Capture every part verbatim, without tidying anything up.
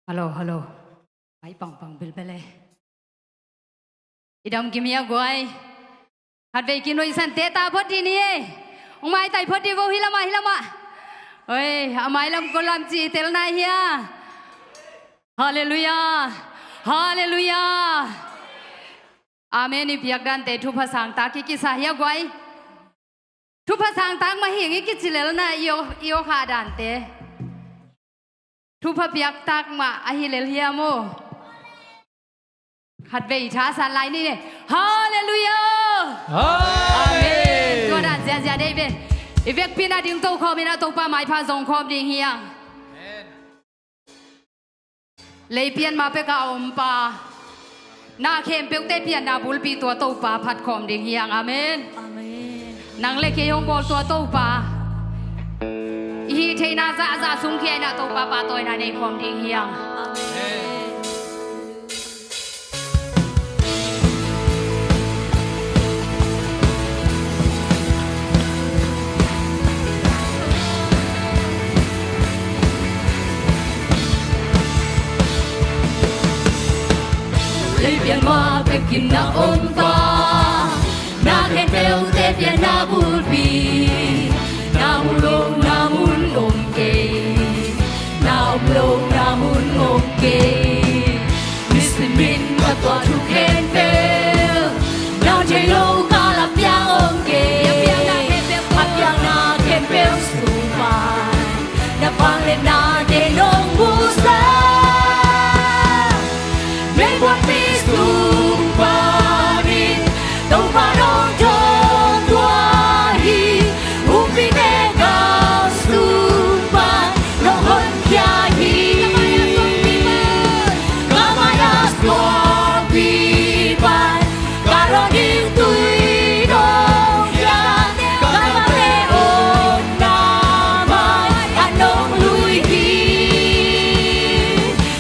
Hallo, hallo. Mai pangpang bilbel e. I dam kim hia guai? Khatvei kinuihsan teh ta phot dih ni e. Hong maitai phot dih vo, hi lamah, hi lamah. Oi, a mailam kua lam cih telna hia? Halleluiah. Halleluiah. Amen i piak dante thupha sangtak i kisa hia guai? Thupha sangtak mah hi ing i kici lelna i aw, i aw khah dante. Thupha piaktak mah ahi lel hiam aw? Khatvei thasan lai ni ne. Halleluiah. Amen. Amen. Tua dan ziahziah dei ve. I vekpi-in a ding tokhawm in a Topa maipha zong khawm ding hi hang. Amen. Lei pian ma pek a om pa, na khempeuhte pianna bulpi tua Topa phat khawm ding hi hang. Amen. Amen. Nang le kei hong bawl tua Topa i hih theihna zahzah sung khia in a Topa pahtawina nei khawm ding hi hang. Amen. Lei pian ma pek in na om pa, na khempeuhte pianna bulpi. Na mu lo na mun om kei, na om lo na mun om kei. Misi min ka tuah thu khempeuh, na thei lo kal a piang om kei. A piang na khempeuh sung pan, na vangliatna te nong musak. Meikuangpi sung panin Topa nong dawntuah hi. Umpite gam sung pan nong honkhia hi. Ka mai-a suangpi pan ka dawn ding tui nong piak. Ka gamte omna mai-ah nong lui hi.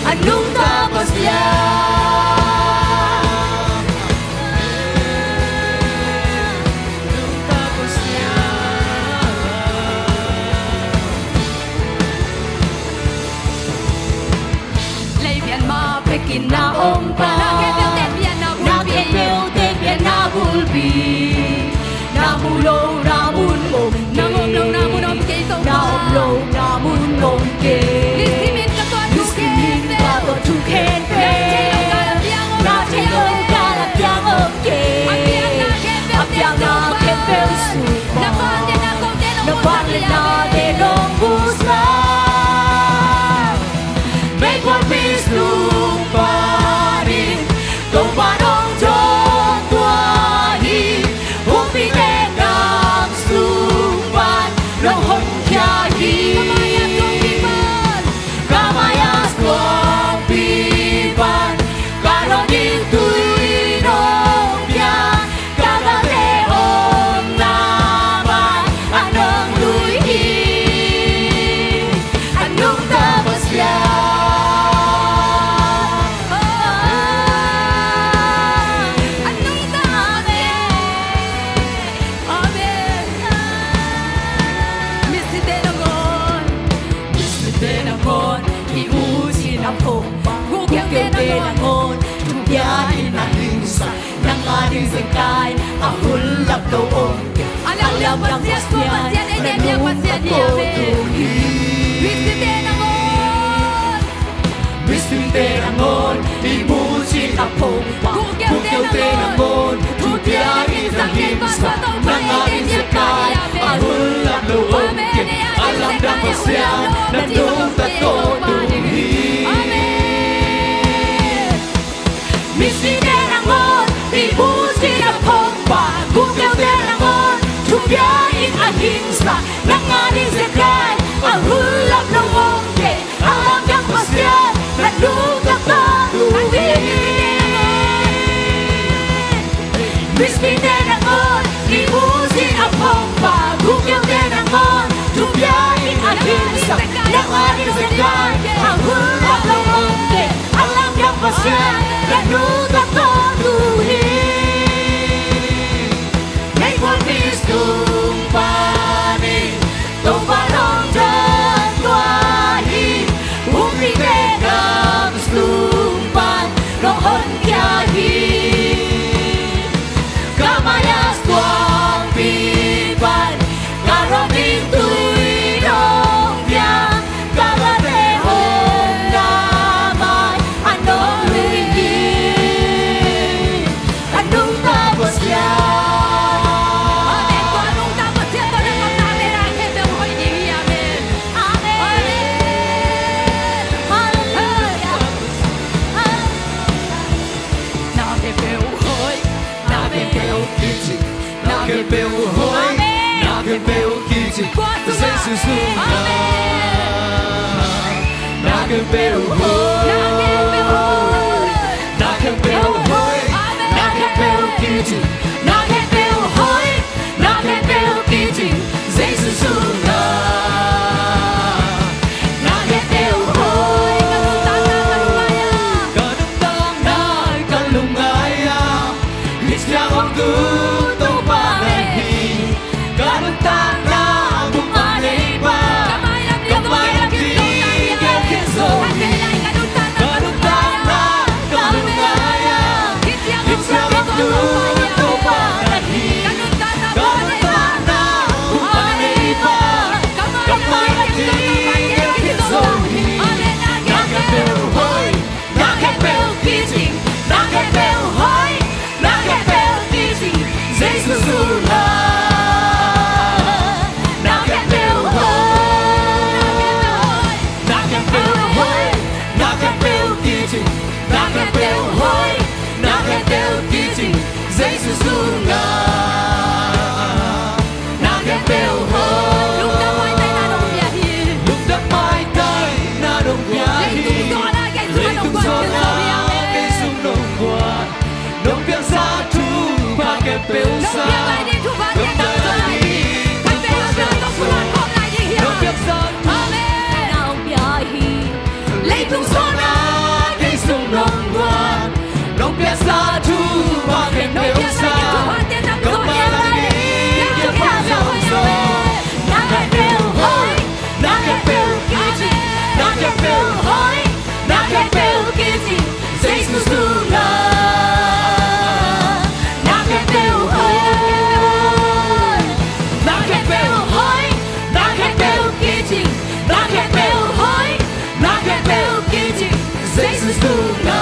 A nungta Pasian. Lei pian ma pek in na om pa, na khempeuhte pianna bulpi. Na mu lo na mun om kei, na om lo na mun om kei, na om lo na mun om kei. Misi min ka tuah thu khempeuh, na thei lo kal a piang om kei. A piang na khempeuh sung pan, na vangliatna te nong musak. Meikuangpi sung panin Topa nong dawntuah hi. Umpite gam sung pan nong honkhia hi. Ka mai-a suangpi pan, ka mai-a suangpi pan ka dawn ding tui nong piak. Ka gamte omna mai-ah nong lui hi. A nungta Pasian. A nungta. Amen. Amen. Misite nangawn, misite nangawn i mucin a phongpha. Gulkeuhte nangawn thupia in a hingsa. Nang a ding zekai a hun lap lo om kei. A lamdang Pasian, na nungta tawh tung hi. Misite nangawn, misite nangawn i mucin a phongpha. Gulkeuhte nangawn thupia in a hingsa. Nang a ding zekai a hun lap lo om kei. A lamdang Pasian, na nungta tawh tung hi. Amen. Misite nangawn i mucin a phongpha. Gulkeuhte nangawn thupia in a hingsa. Nang a ding zekai a hun lap lo om kei. A lamdang Pasian, na nungta tawh tung hi. Misite Amen. Na khempeuh hoih. Na khempeuh hoih. Na khempeuh hoih. Na khempeuh kicing. Na khempeuh hoih. Na khempeuh kicing. Jesu sung na. Na khempeuh hoih. Ka nuntakna, ka lungngai a. Hih ciang hong tun Topa na hi. Ka nuntakna buk a neipa, ka mai lam ding gelh khin zo hi. Ka nuntakna, ka lungngai a, hih ciang hong tun Topa na hi. Ka nuntakna buk a neipa, ka mai lam ding gelh khin zo hi. Na khempeuh hoih. Na khempeuh kicing, na khempeuh hoih, na khempeuh kicing, Jesu sung na. Na khempeuh hoih, na khempeuh hoih, na khempeuh kicing, na khempeuh hoih, na khempeuh kicing, Jesu sung na. Na khempeuh hoih. Lungdam maitai na nong pia hi. Lungdam maitai na nong pia hi. Leitung zawhna kei sung nong guan khin zo hi. Amen. Kei sung nong guan. Nong piaksa thupha khempeuh sa. Nong piak lai ding thupha khempeuh sa. Nong piak lai ding thupha khempeuh sa. Nong piak lai ding thupha khempeuh sa. Amen. Nong pia hi. Leitung zawhna kei sung nong guan. Nong piaksa thupha khempeuh sa. Nong piaksa thupha khempeuh sa. Na khempeuh hoih, na khempeuh kicing, na khempeuh hoih, na khempeuh kicing, Jesu sung na. Na khempeuh hoih, na khempeuh hoih, na khempeuh kicing, na khempeuh hoih, na khempeuh kicing, Jesu sung na.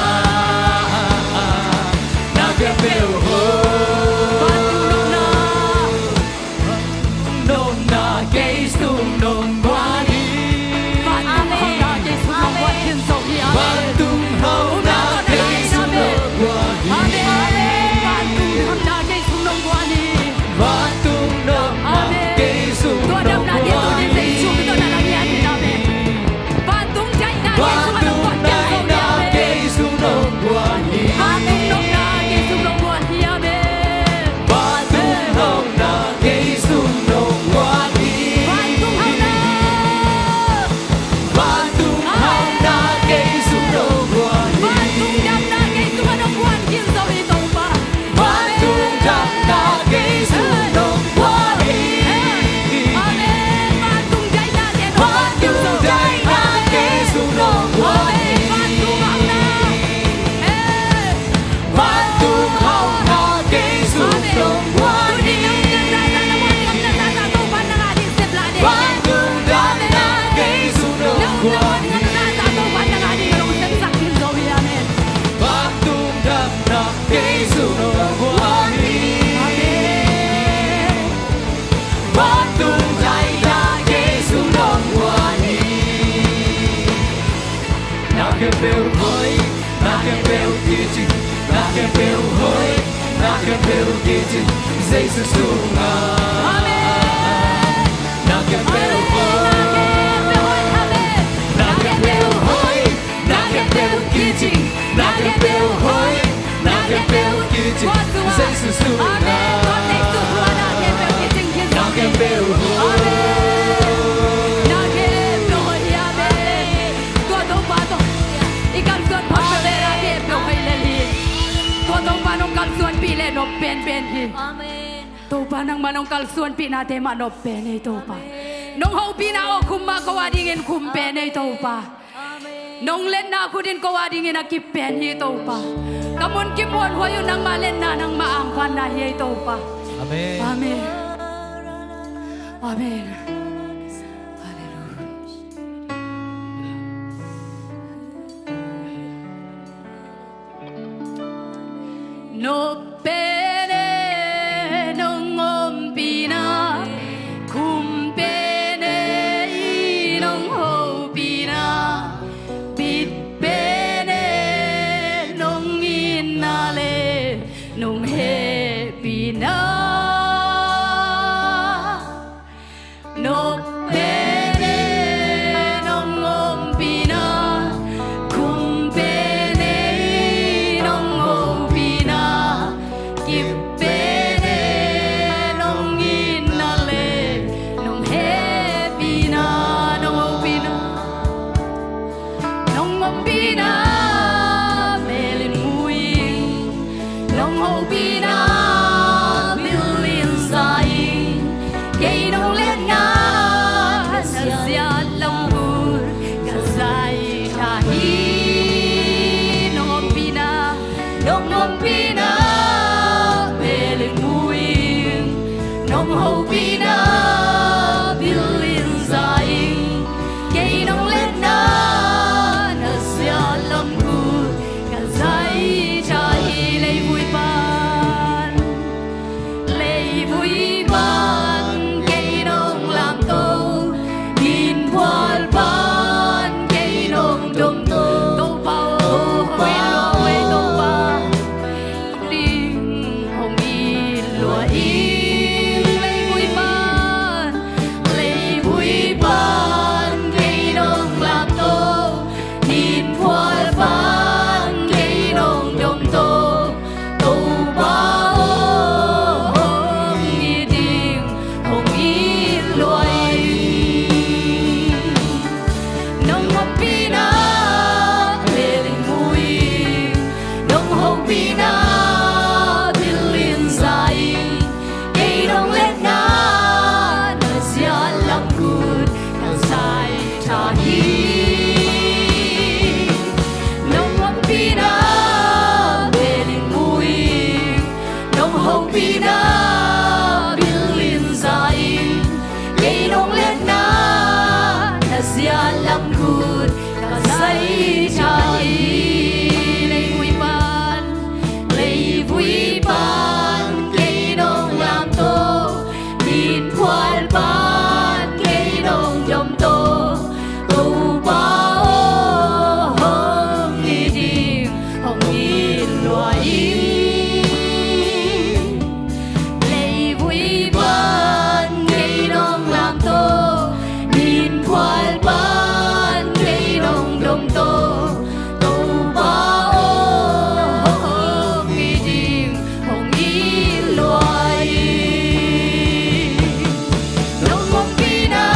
Na khempeuh hoih. Vantung nopna, nopna kei sung nong guan hi. Vantung nopna kei sung nong guan khin zo hi. Amen. Vantung nopna kei sung nong guan hi. Amen. Vantung nopna kei sung nong guan hi. Vantung nopna kei sung nong guan hi. Amen. Vantung daihna kei sung nong guan hi. Amen. Vantung daihna kei sung nong guan hi. Vantung nopna kei sung nong guan hi. Amen. Vantung hauhna kei sung nong guan hi. Vantung hauhna. Vantung hauhna kei sung nong guan hi. Vantung damna kei sung nong guan khin zo hi Topa. Vantung damna kei sung nong guan hi. Amen. Vantung daihna kei sung nong guan hi. Vantung hauhna kei sung nong guan hi. Vantung damna kei sung nong guan hi. Vantung damna kei sung nong guan hi. Amen. Vantung daihna kei sung nong guan hi. Na khempeuh hoih, na khempeuh kicing, na khempeuh hoih, na khempeuh kicing, Jesu sung na. Amen. Na khempeuh hoih. Amen. Na khempeuh hoih. Na khempeuh kicing, na khempeuh hoih, na khempeuh kicing, Jesu sung na. Amen. Tua Jesu sung na khempeuh kicing, kicing. Na khempeuh hoih. Amen. Na khempeuh hoih, amen. Tua Topa tawh i kalsuan phot peuh leh na khempeuh hoih lel hi. Tua Topa nong kalsuanpih leh nop penpen hi. Amen. Topa nangmah nong kalsuanpihnate mah nop pen ei Topa. Amen. Nong hopihna aw khum mah ko adingin khum pen ei Topa. Amen. Nong letna khut in ko adingin a kip pen hi Topa. Ka mun kimuanhuai uh nangmah letna nangmah angvanna hi ei Topa. Amen. Amen. Amen. Halleluia. Nop pen e nong ompihna, khum pen e i nong hopihna, bit pen e nong itna le nong hehpihna. Nop Hopihna bil in za ing, kei nong letna na zia lam kut ka zai tha hi. Leivui pan, leivui pan kei nong lamto, min phual pan kei nong domto. Topa aw, hong it lua ing, Topa. Ding hong it lua ing. Leivui pan, leivui pan kei nong lamto, min phual pan kei nong domto. Topa aw, hong it ing, hong it lua ing. Nong ompihna mel in mu ing, nong hopihna bil in za ing, kei nong letna na zia lam kut ka zai tha hi. Nong ompihna mel in mu ing, nong hopihna bil in za ing, kei nong letna na zia lam kut ka zai tha hi. Leivui pan, leivui pan kei nong lamto, min phual pan kei nong domto. Topa aw, hong it ing, hong it lua ing. Leivui pan kei nong lamto, min phual pan kei nong domto. Topa aw, hong it ing, hong it lua ing. Nong ompihna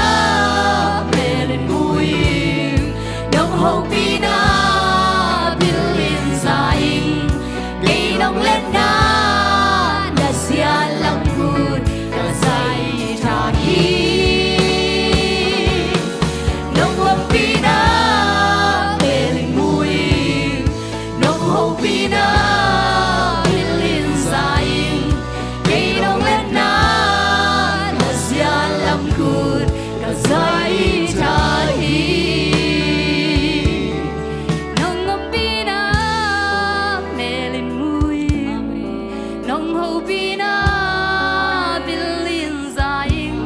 mel in mu ing, nong hopihna bil in za ing, kei nong letna na zia lam kut ka zai tha hi. Nong ompihna mel in mu ing, nong hopihna bil in za ing, kei nong letna na zia lam kut ka zai tha hi. Nong ompihna mel in mu ing, nong hopihna bil in za ing,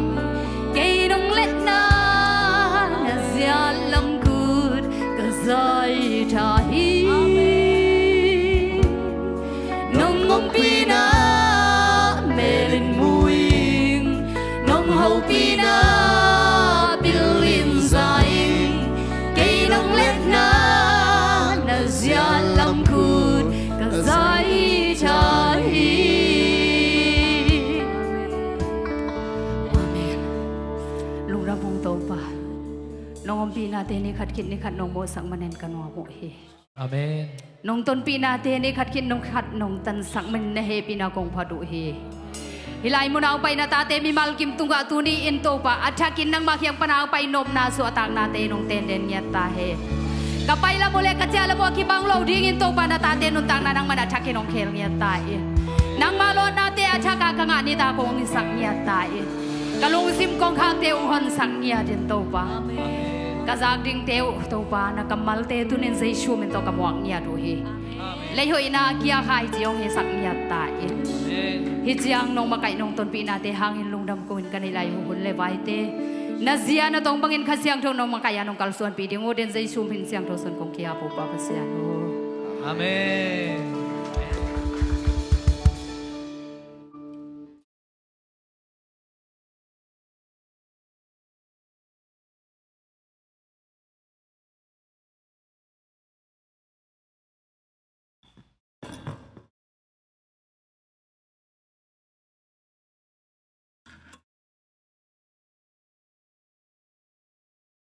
kei nong letna na zia lam kut ka zai tha hi. Nong ompihna mel in mu ing, nong hopihna bil in za ing, kei nong letna na zia lam kut ka zai tha hi. Amen. Lungdam ung Topa. Nong ompihnate ni khat khit ni khat nong mawhsak manin ka nuam uh hi. Amen. Nong tonpihnate ni khat khit ni khat nong tansak manin na hehpihna kong phat uh hi. Hih lai munah hong pai na tate mimal kim tungah tuni-in Topa a thakin nangmah kiang pana hong pai nopna suahtaknate nong tenden ngiat ta hen. Ka pai lam uh le ka ciah lam uh a kibang lo dingin Topa na tate nuntakna nangmah na thakin hong khel ngiat ta in. Nangmah lawnate a thak a ka ngah nitak hong hisak ngiat ta in. Ka lungsim kongkhakte hong honsak ngiat in Topa. Amen. Ka zak dingte uh Topa na kammalte tuni-in Jesu min tawh ka muak ngiat uh hi. Amen. Lei hoihna kia khai ci hong hisak ngiat ta in. Amen. Hih ciang nong makaih nong tonpihnate hangin lungdam ko-in ka neih lai uh hun le vaite na zia na tong bangin Kha Siangtho nong makaih a nong kalsuanpih ding uh den Jesu min siangtho suan kong ki-ap uh Pa Pasian uh. Amen.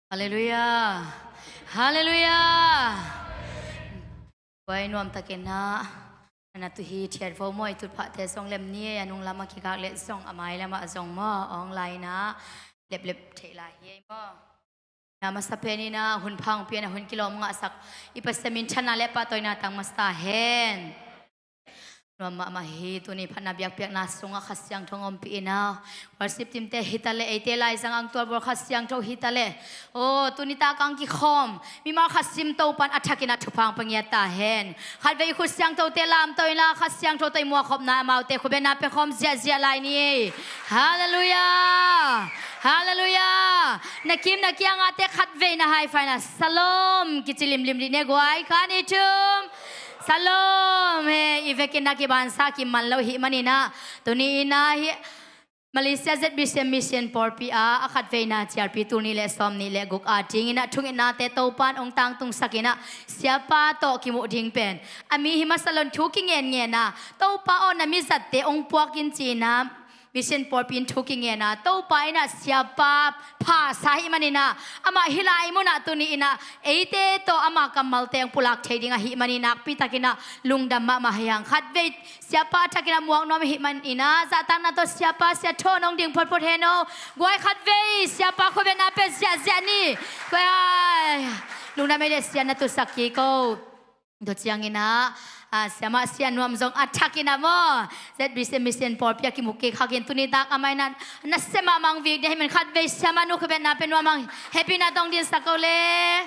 Halleluiah. Halleluiah. Tua i nuamtakin ah na tu hi thiatvo maw i tutphahte zong lem ni ei a nunglam a kikak leh zong a mailam ah zong maw a hong lai-in ah leplep theih lai hi ei maw. Na masa pen in ah hun pha hong pia-in ah hun kilawm ngahsak i Pasian minthanna le pahtawina tang masa hen. Nuam mahmah hi. Tuni phatna biakpiakna sungah Kha Siangtho ompih in ah, worship team te hi ta leh, eite laizang ang tualbawl Kha Siangtho hi ta leh, aw, tuni tak ang kikhawm mimal khat sim Topa'n a thakin ah thupha hong pia ngiat ta hen. Khatvei i khut siangthote lamto in ah, Kha Siangtho tawh i muakkhopna, amaute khutbetna pia khawm ziahziah lai ni. Halleluiah. Halleluiah. Na kim na kiangahte khatveina high five na, Shalom kici limlim dih ni guai. Khat, nih, thum. Shalom. He, i vekin na kibansa kiman lo ahih manin ah, tuni in ah hih Malaysia Z B C M Mission pawlpi ah a khatveina cialpi, tul nih le sawmnih le guk a dingin ah thungetnate Topa'n hong tangtungsak in ah, siapa tawh kimuh ding pen a mi hi masa lo in thu kingenngen a, Topa aw, na mizatte hong puak in, ci-in ah mission pawlpi in thu kingen a, Topa in ah siapa phasa ahih manin ah, amah hih lai munah tuni in ah eite tawh ama kammalte hong pulak thei ding ahih manin nakpi takin ah lungdam mahmah hi hang. Khatvei siapa a thakin ah muak nuam ahih manin ah, zahtakna tawh siapa, sia thawn hong ding photphot hen aw. Guai, khatvei siapa khutbetna pia ziahziah ni. Guai, lungdam ei leh, sia na tusak kik o. Tua ciangin ah, ah, siamah sia Nuam zong a thakin ah maw, Z B C Mission pawlpi ah kimu kik hakin, tuni tak amah in ah nasia mahmah hong vik ding ahih manin khatvei siamah nu khutbetna pia nuam hang. Hehpihna tawh hong dinsak o leh.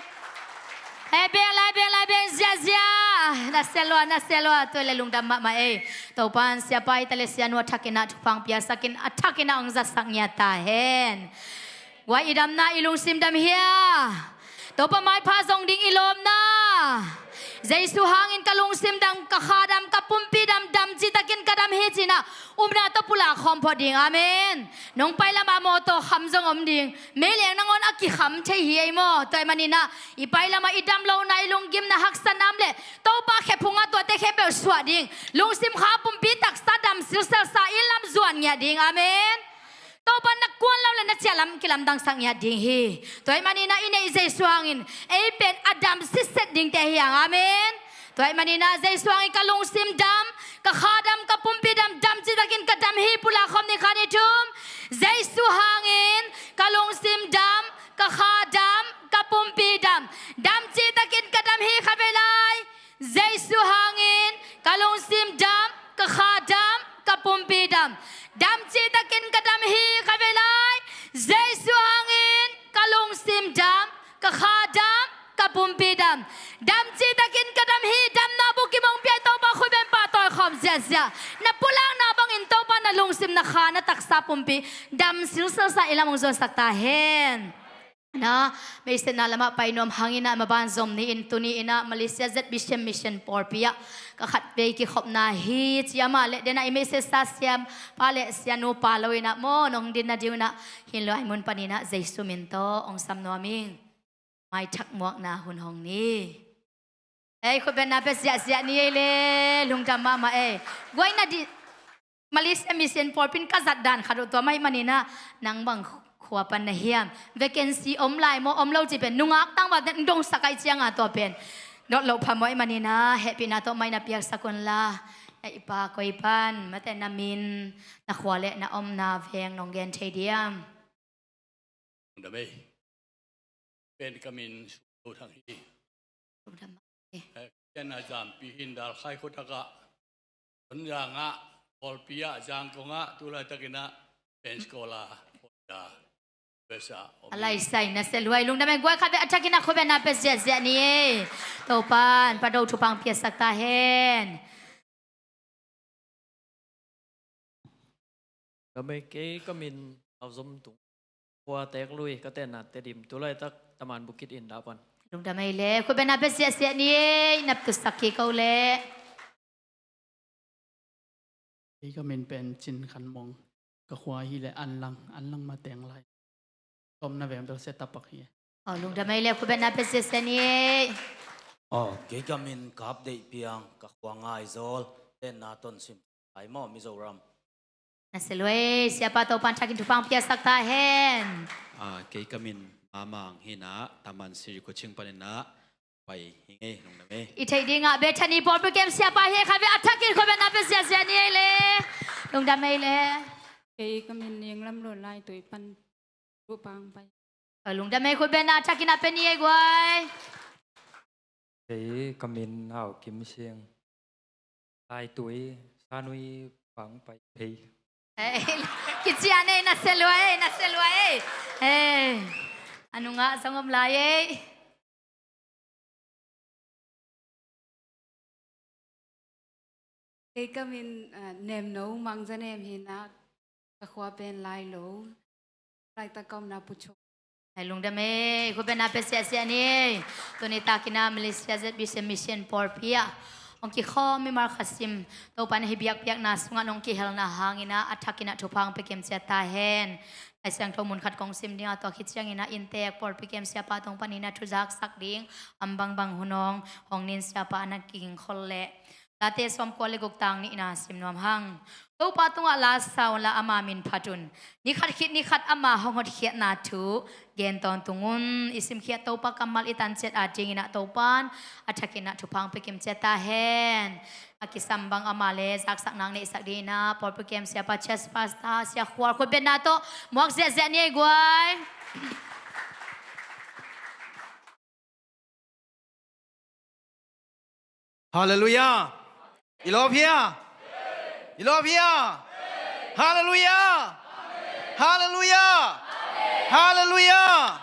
Hei, beng lai, beng lai, beng ziahziah. Nasia lua, nasia lua. Tua leh lungdam mahmah ei. Topa'n siapa hi ta leh sia nu a thakin ah thupha hong piaksak in, a thakin ah hong zatsak ngiat ta hen. Guai, i damna, i lungsim dam hia? Topa maipha zong ding i lawpna. Jesu hangin ka lungsim dam, ka kha dam, ka pumpi dam, dam cihtakin ka dam hi, ci-in ah upna tawh pulak khawm phot ding. Amen. Nong pai lamah mawtaw kham zong om ding. Meileng nangawn a kikham thei hi ei maw. Tua ahih manin ah i pai lamah i dam lohna, i lunggimna, haksatna om leh Topa khephung ah tuate khempeuh suah ding. Lungsim, kha, pumpi, taksa dam silselsa, inn lam zuan ngiat ding. Amen. Topa na kuan lo leh na ciah lam kilamdangsak ngiat ding hi. Tua ahih manin ah i neih Jesu hangin ei pen a dam sitset dingte hi hang. Amen. Tua ahih manin ah Jesu hangin ka lungsim dam, ka kha dam, ka pumpi dam, dam cihtakin ka dam hi, pulak khawm ni. Khat, nih, thum. Jesu hangin ka lungsim dam, ka kha dam, ka pumpi dam, dam cihtakin ka dam hi. Khatvei lai. Jesu hangin ka lungsim dam, ka kha dam, ka pumpi dam, dam cihtakin ka dam hi. Khatvei lai. Jesu hangin ka lungsim dam, ka kha dam, ka pumpi dam, dam cihtakin ka dam hi. Damna bukim hong pia Topa khutbetna pahtawi khawm ziahziah. Na pulakna bangin Topa na lungsim, na kha, na taksa, pumpi dam silselsa, inn lam hong zuansak ta hen. Na, beisetna lamah pai nuam hangin ah, maban zom ni-in tuni in ah Malaysia Z B C M Mission pawlpi ah ka khatvei kikhopna hi, ci a, amah leh den ah i message sa siapa leh sia nupa lo in ah maw, nong dinna ding uh in ah hih lai mun panin ah Jesu min tawh hong sam nuam ing. Maithak muakna hun hong ni. Ei, khutbetna pia ziahziah ni ei leh, lungdam mahmah ei. Guai, na di, Malaysia Mission pawlpi in ka zat dan khat uh tua mah ahih manin ah, nang bang khua pan na hiam? Vacancy om lai maw, om lo cih pen nungak tangvalte hong dongsak ahih ciangin tua pen dot loh phamawh ahih manin ah, hehpihna tawh mai na piaksak un la. Ei, i pa, koi pan, mate, na min, na khua leh na omna veng nong gen thei diam? Lungdam ei. Pen ka min Sum Lo Thang hi. Lungdam ei. Eh, ken a Zampi hi in, Dalkhai khuatak ah, Tonzang ah, Kawlpi ah, Zangkong ah, tu laitakin ah pen scholar professor om hi. A laisai, nasia lua ei. Lungdam ei. Guai, khatvei a thakin ah khutbetna pia ziahziah ni ei. Topa'n pado thupha hong piaksak ta hen. Ka mei, kei ka min Hau Zom Tung. Khua Teek Lui, ka tenna Tedim. Tu laitak Taman Bukit Indah pan. Lungdam ei leh, khutbetna pia ziahziah ni ei, na tusak kik o leh. Kei ka min pen Cin Khan Mong. Ka khua hi leh Anlang, Anlang Mateng lai. Ka omna veng bel Setapak hi. Aw, lungdam ei leh, khutbetna pia ziahziah ni ei. Aw, kei ka min Kap Deih Piang, ka khua Ngaizawl, tenna Tonsim, Kaimawh, Mizoram. Nasia lua ei, siapa, Topa'n thakin thupha hong piaksak ta hen. Ah, kei ka min Ma Mang hi in ah, Taman Sri Kuching panin ah pai hi ing ei, lungdam ei. I theih ding ah Bethany pawlpi kem siapa hi ei, khatvei a thakin khutbetna pia ziahziah ni ei leh. Lungdam ei leh. Kei ka min Niang Lam Luan, Laitui pan Lupang pai. Aw, lungdam ei, khutbetna a thakin ah pia ni ei guai. Kei ka min Hau Kim Sing, Laitui, Khanui pang pai phei. Eh, kician ei, na se lua ei, na se lua ei. Eh, a nungah zong om lai ei. Kei ka min, ah, Nemno Mang Za Nem hi na, ka khua pen Lailo. Laitak ka omna Pu Cho. Hai lungdam ei, khutbetna pia siahsiah ni. Tuni takin ah Malaysia Z B C Mission pawlpi ah hong kikhawm mimal khat sim, Topa in hih biakpiakna sungah nong kihelna hangin ah a thakin ah thupha hong pia kim ciat ta hen. Lai Siangtho mun khat kong sim ding a, tua khit ciangin ah inntek pawlpi kem siapa tung panin ah thu zaksak ding, a bangbang hun hong, hong nin siapa a na kigingkhol leh. Late sawmkua le guk, tang nihna sim nuam hang. Topa tungah la sa unla ama min phat un. Ni khat khit ni khat ama hong hotkhiatna thu gen tawntung un. I simkhiat Topa kammal i tan ciat adingin ah Topan a thakin ah thupha hong pia kim ciat ta hen. A kisam bang ama le zaksak nang neihsak dingin ah pawlpi kem siapa, church pastor, sia khual khutbetna tawh muak ziahziah ni ei guai. Halleluiah. I lawp hia? I lawp hia? Halleluiah. Halleluiah. Halleluiah.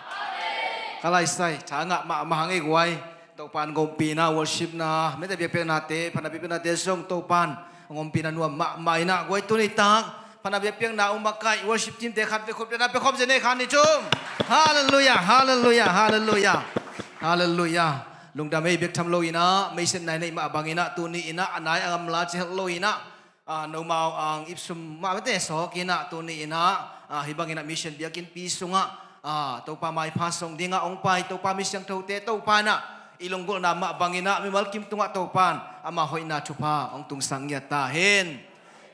Ka laisai, tha ngah mahmah hang ei guai. Topan ngompina, worshipna, mete biakpiaknate, phatna biakpiaknate zong Topan ngompina nuam mahmah in ah guai, tuni tak phatna biakpiakna um makaih worship team te khat vei khutbetna pia khawm zen ei, khan ni thum. Halleluiah, halleluiah, halleluiah. Halleluiah. Lungdam ei, bek tham lo in ah, meisen nai neih mah bangin ah, tuni in ah a nai a gamla ci het lo in ah, ah, nomau ang ipsum mah mete sawk in ah, tuni in ah, ah, hih bangin ah mission biakinnpi sungah, ah, Topa maipha song dingah hong pai Topa mi siangthote Topa in ah i lunggulhna mah bangin ah mimal kim tungah Topan ama hoihna thupha hong tungsak ngiat ta hen.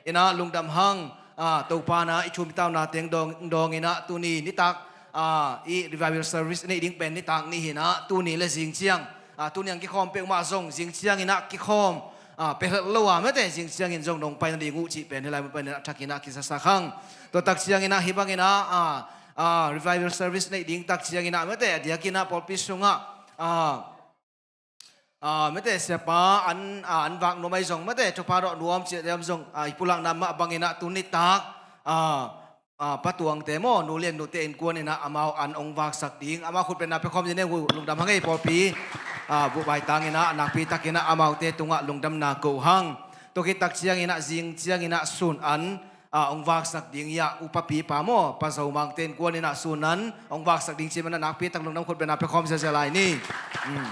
In ah lungdam hang, ah, Topa in ah i thum i tauna teng dawng, dawng in ah tuni nitak, ah, i revival service neih ding pen nitak ni hi in ah, tuni le zing ciang, ah, tuni ang kikhawm peuhmah zong zing ciangin ah kikhawm, ah, pia hlelh lo a mete, zing ciangin zong nong pai nading uh cih pen hih lai mun panin ah a thakin ah kizasak hang. Tua tak ciangin ah hih bangin ah, ah, ah, revival service neih ding tak ciangin ah mete, a diakin ah pawlpi sungah, ah, ah, mete siapa an, ah, an vak nuam ahi zong mete, thupha dawh nuam cih te om zong, ah, i pulakna mah bangin ah tuni tak, ah, ah, Pa Tuangte maw, Nu Lian Nute innkuan in ah amau an hong vaksak ding, amau khutbetna pia khawm zen ei, lungdam hang ei pawlpi. Ah, buh baitang in ah nakpi takin ah amaute tungah lungdamna ko hang. Tua khit tak ciangin ah zing ciangin ah Sun an, ah, hong vaksak ding hi a, upapipa maw, Pa Zo Mangte innkuan in ah Sun an hong vaksak ding ci manin ah nakpi tak lungdam khutbetna pia khawm ziahziah lai ni. Hmm.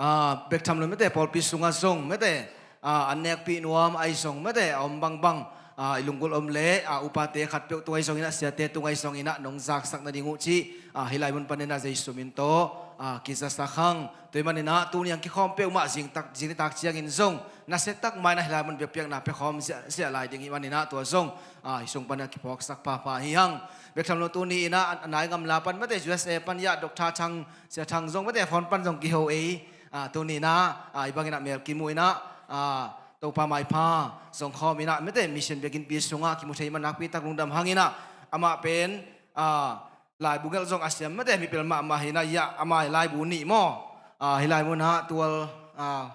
Ah, bek tham lo mete, pawlpi sungah zong mete, ah, an nekpih nuam ahi zong mete, a om bangbang, ah, i lunggulh om leh, ah, upate khatpeuh tung ahi zongin ah, siate tung ahi zongin ah nong zaksak nading uh cih, ah, hih lai mun panin ah Jesu min tawh, ah, kizasak hang. Tua ahih manin ah tuni ang kikhawm peuhmah zing tak, zing nitak ciangin zong nasia tak mah in ah hih lai mun biakpiakna pia khawm ziahziah lai ding ahih manin ah tua zong, ah, hih sung panin ah kiphawksak phapha hi hang. Bek tham lo tuni in ah a nai gamla pan mete, U S A pan hi a, Doctor Thang, Sia Thang zong mete phone pan zong kiho ei. Ah, tuni in ah, ah, hih bangin ah melkim uh in ah, ah, Topa maipha zong khawm in ah mete mission biakinnpi sungah kimu thei manin nakpi tak lungdam hang in ah, amah pen, ah, laibu gelh zong a siam mete, mipil mahmah hi in ah, hi a, amah laibu nih maw, ah, hih lai mun ah tual, ah,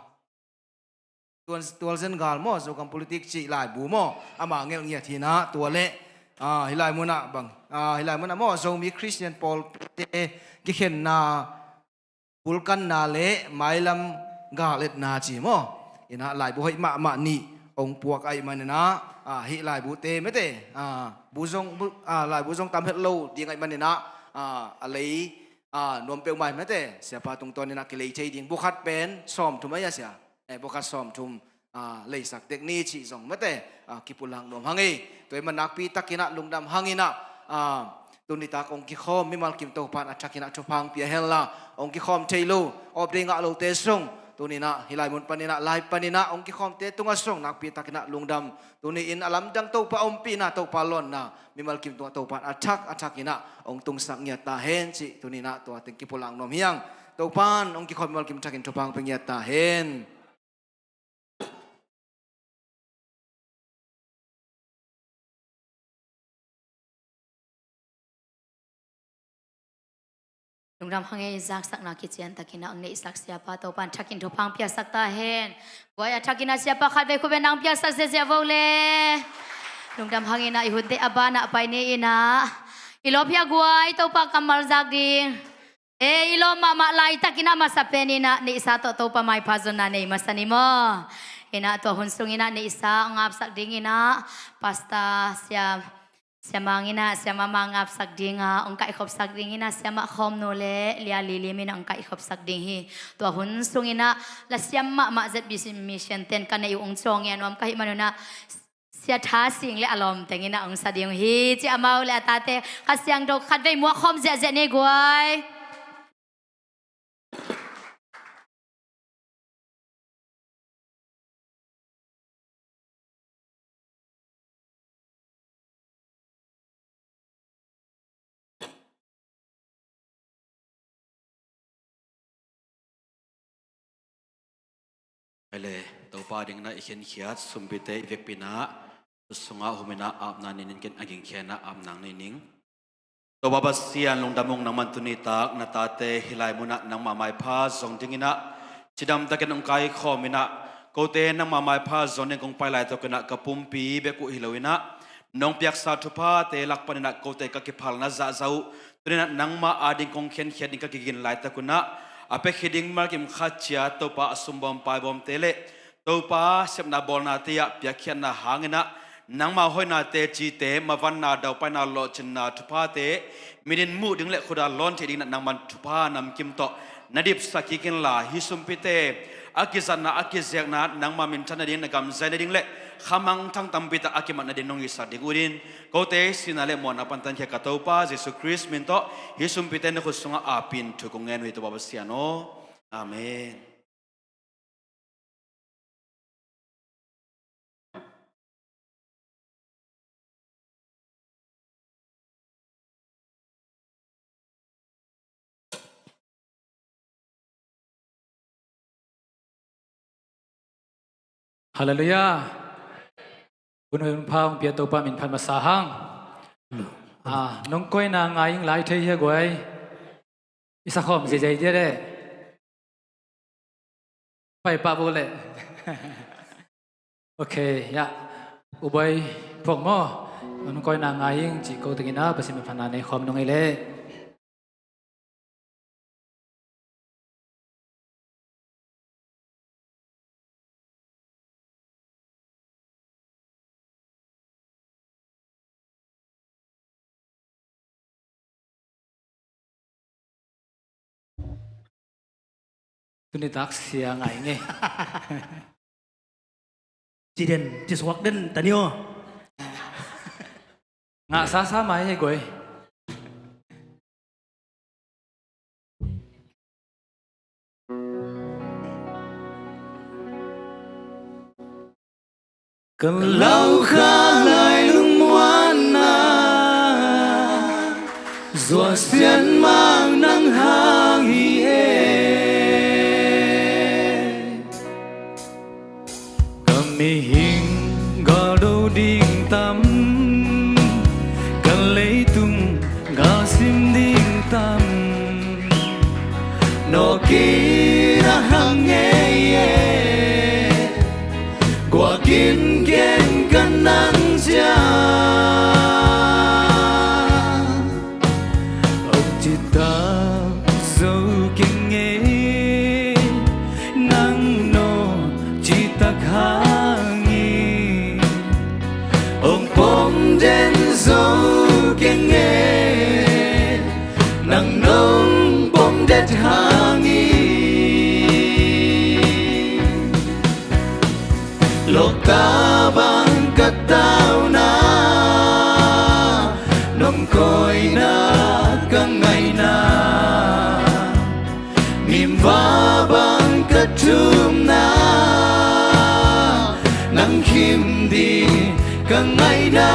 tual, tual zen gal maw, Zogam politik cih laibu maw, amah gelh ngiat hi in ah, tua leh, ah, hih lai mun ah bang, ah, hih lai mun ah maw, Zomi Khristian pawlte kikhenna, bulkanna le mailam gal etna ci maw, in ah laibu hoih mahmah nih hong puak ahih manin ah, ah, hih laibute mete, ah, bu zong, bu, ah, laibu zong tam het lo ding ahih manin ah, ah, a lei, ah, nuam peuhmah hi mete, siapa tungtawn in ah kilei thei ding, bu khat pen sawmthum ahi a sia, eh, bu khat sawmthum, ah, leisak tek ni cih zong mete, ah, kipulak nuam hang ei. Tua ahih manin nakpi takin ah lungdam hang in ah, ah, tuni tak hong kikhawm mimal kim Topan a thakin ah thupha hong pia hen la, hong kikhawm thei lo, off day ngah lote sung, tuni in ah hih lai mun panin ah, live panin ah hong kikhawmte tungah sung nakpi takin ah lungdam. Tuni in a lamdang Topa ompihna, Topa lawnna mimal kim tungah Topan a thak a thakin ah hong tungsak ngiat ta hen cih tuni in ah tua teng kipulak nuam hi hang. Topan hong kikhawm mimal kim thakin thupha hong pia ngiat ta hen. Lungdam hang ei, zaksakna kician takin ah hong neihsak siapa Topa'n thakin thupha hong piaksak ta hen. Guai, a thakin ah siapa khatvei khut beng nang piaksak ziahziah vo le. Lungdam hang in ah i hunte a ban ah pai ni in ah, i lawp hia guai, Topa kammal zak ding. E, i lawp mahmah laitakin ah masa pen in ah neihsa tawh Topa maipha zonna nei masa ni maw. In ah tua hun sung in ah neihsa hong apsak ding in ah Pastor Siam Siamang in ah, Siamah mah ngapsak ding a, hong kaihkhopsak ding in ah, Siamah Khawmnu le Lia Lilim in ah hong kaihkhopsak ding hi. Tua hun sung in ah, la siam mahmah Z B C Mission ten ka neih uh hong cawng ngia nuam ka hih manun ah, Sia Tha Sing le a lawmteng in ah hong sa ding uh hi, ci amau le a tate Kha Siangtho khatvei muak khawm ziahziah ni guai. Ele, Topa dingin ah i khinkhiat sumpite i vekpi in ah, khut sungah hum in ah apna nei ning, ken a gingkhia in ah apna nei ning. Topa Pasian lungdam ung, nangman tuni tak na tate hih lai munah nangmah maipha zong dingin ah cidam takin hong kaikhawm in ah, kote nangmah maipha zong ding kong pai laitakin ah ka pumpi bek uh hi lo in ah, nong piaksa thuphate lak panin ah kote ka kiphalna zahzah uh, tuni in ah nangmah ading kong khiankhiat ding ka kigin laitak un ah, a piakhia ding malkim khat ciat Topa a sumbawm paibawmte le Topa sepna bawlnate ah piakkhiatna hangin ah, nangmah hoihnate cite, mavanna, daupaina, lawhcinna thuphate, mit in muh ding le khut ah lawn theih dingin ah nangman thupha namkim tawh na dipsak kik inla, hih sumpite a kizatna, a kizekna, nangmah minthan nading, na gam zai nading le khamangthang tampi tak a kimat nading nong itsak ding uh in, kote sihna le muanna pan tankhia ka Topa Jesu Khrist min tawh hih sumpite na khut sungah apin thu kong ngen uh hi, Topa Pasian aw. Amen. Halleluiah. Hun hoih hun pha hong pia Topa min phat masa hang. Ah, nong koihna ngai ing, lai thei hia guai? I sakhawm zeizei dia leh. Pai pah bo leh. Ok, ya. U Boi Phuak maw? Nong koihna ngai ing cih ko tengin ah Pasian min phatna nei khawm nong ei leh. Tuni tak sia ngai ngei. Ci den, ci suak den, ta ni aw. Ngah sasa mai hei guai. Ka lau kha lai lungmuanna, zuasian mang nang hang hi e. Ka mihing galdo ding tam, ka leitung galsim ding tam, nawkin a hang ngei e, guakin ken ka nang ciang. Hong citak zo keng e, nang no citak hang hi. Hong pom den zo keng e, nang nong pom det hang hi. Lokta bang ka tauna, nong koihna ka ngaihna, mimva bang ka thumna, nang khim ding ka ngaihna.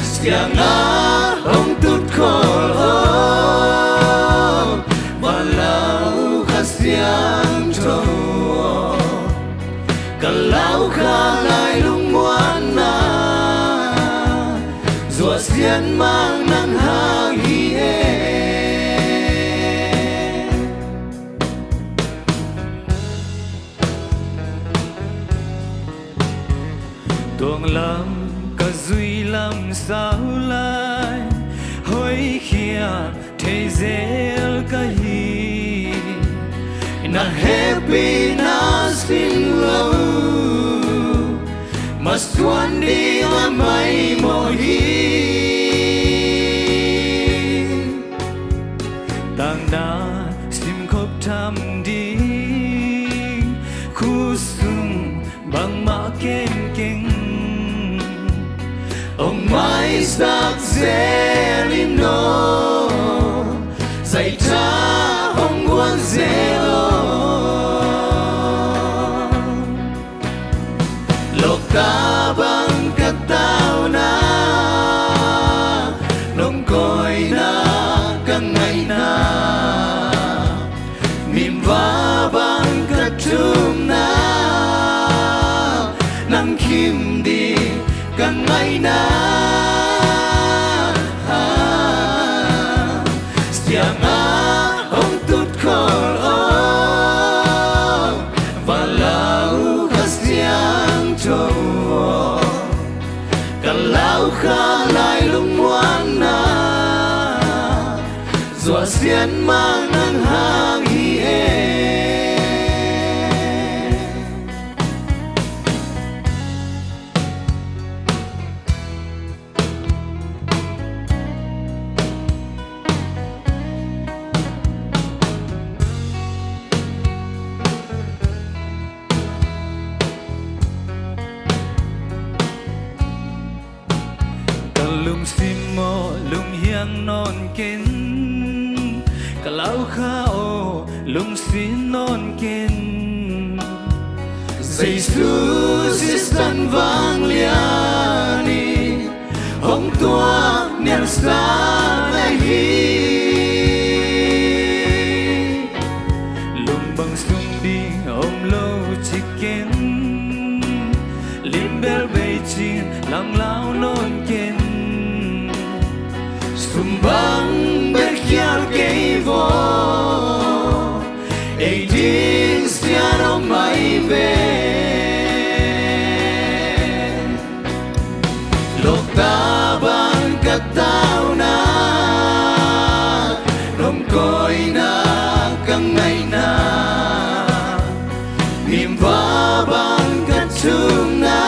Siangah hong tut khol aw, Vanlau Kha Siangtho aw, ka lau kha lai lungmuanna, zuasia Sian mang nang hang hi e. Tuang lam ka zui lam sau lai, hoih khia thei zel ka hi. Na hehpihna sin lo, masuan ding a maimawh hi. Tangna simkhop tham ding, khusung bangmah kengkeng hong maisak zel in aw, zaitha hong guan zel aw. Lokta bang ka tauna, nong kawina ka ngaihna, mimva bang ka thumna, nang khim ding ka ngaihna. Siangah hong tut khol aw, va lau Kha Siangtho aw. Ka lau kha lai lungmuanna, zuah sian mang nang hang hi e. Ka lungsim aw, lunghiang nawn ken, ka lau kha aw, lungsim nawn ken. Jesu sisan vanglian in hong tuak nialsa na hi. Lung bang sung ding om lo ci ken, limbel bei cin langlau nawn ken. Sum bang bek khial kei vaw, ei ding Sian om mai ve. Lokta bang ka tauna, nong kawina ka ngaihna, mimva bang ka thumna,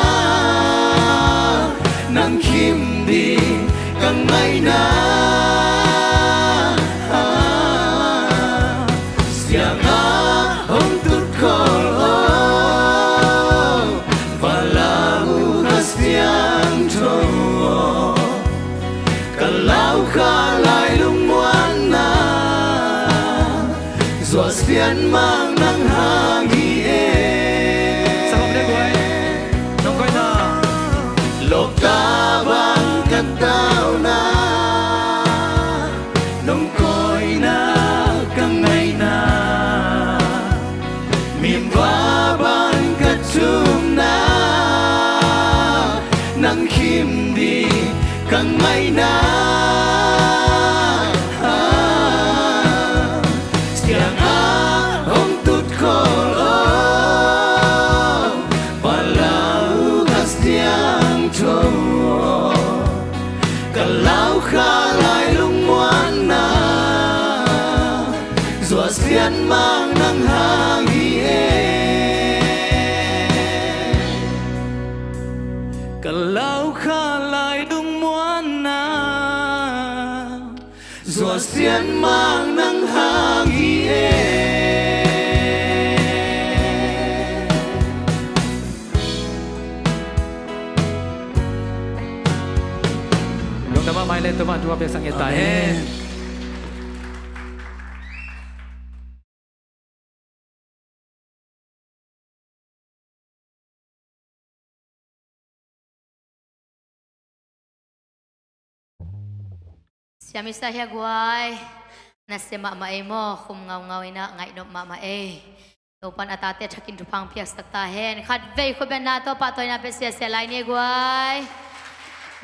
nang khim ding ka ngaihna. Siangah hong tut khol aw, va lau Kha Siangtho aw. Ka lau kha lai lungmuanna, zuah sian mang nang hang hi e. Lokta bang ka tauna, nong kawina ka ngaihna, mimva bang ka thumna, nang khim ding ka ngaihna. Siangah hong tut khol aw, va lau Kha Siangtho aw. Ka lau kha lai lungmuanna, zuah sian mang nang hang hi e. Ka lau kha lai lungmuanna, zuah sian mang nang hang hi e. Lungdam mahmah hi. Tua mah thu a piaksak ngiat ta hen. Amen. Siam i sa hia guai. Na sia mahmah ei maw, khum ngaungau in ah, ngaih nop mahmah ei. Topa'n a tate thakin thupha piaksak ta hen. Khatvei khuabenna tawh pahtawina pia siasia lai ni guai.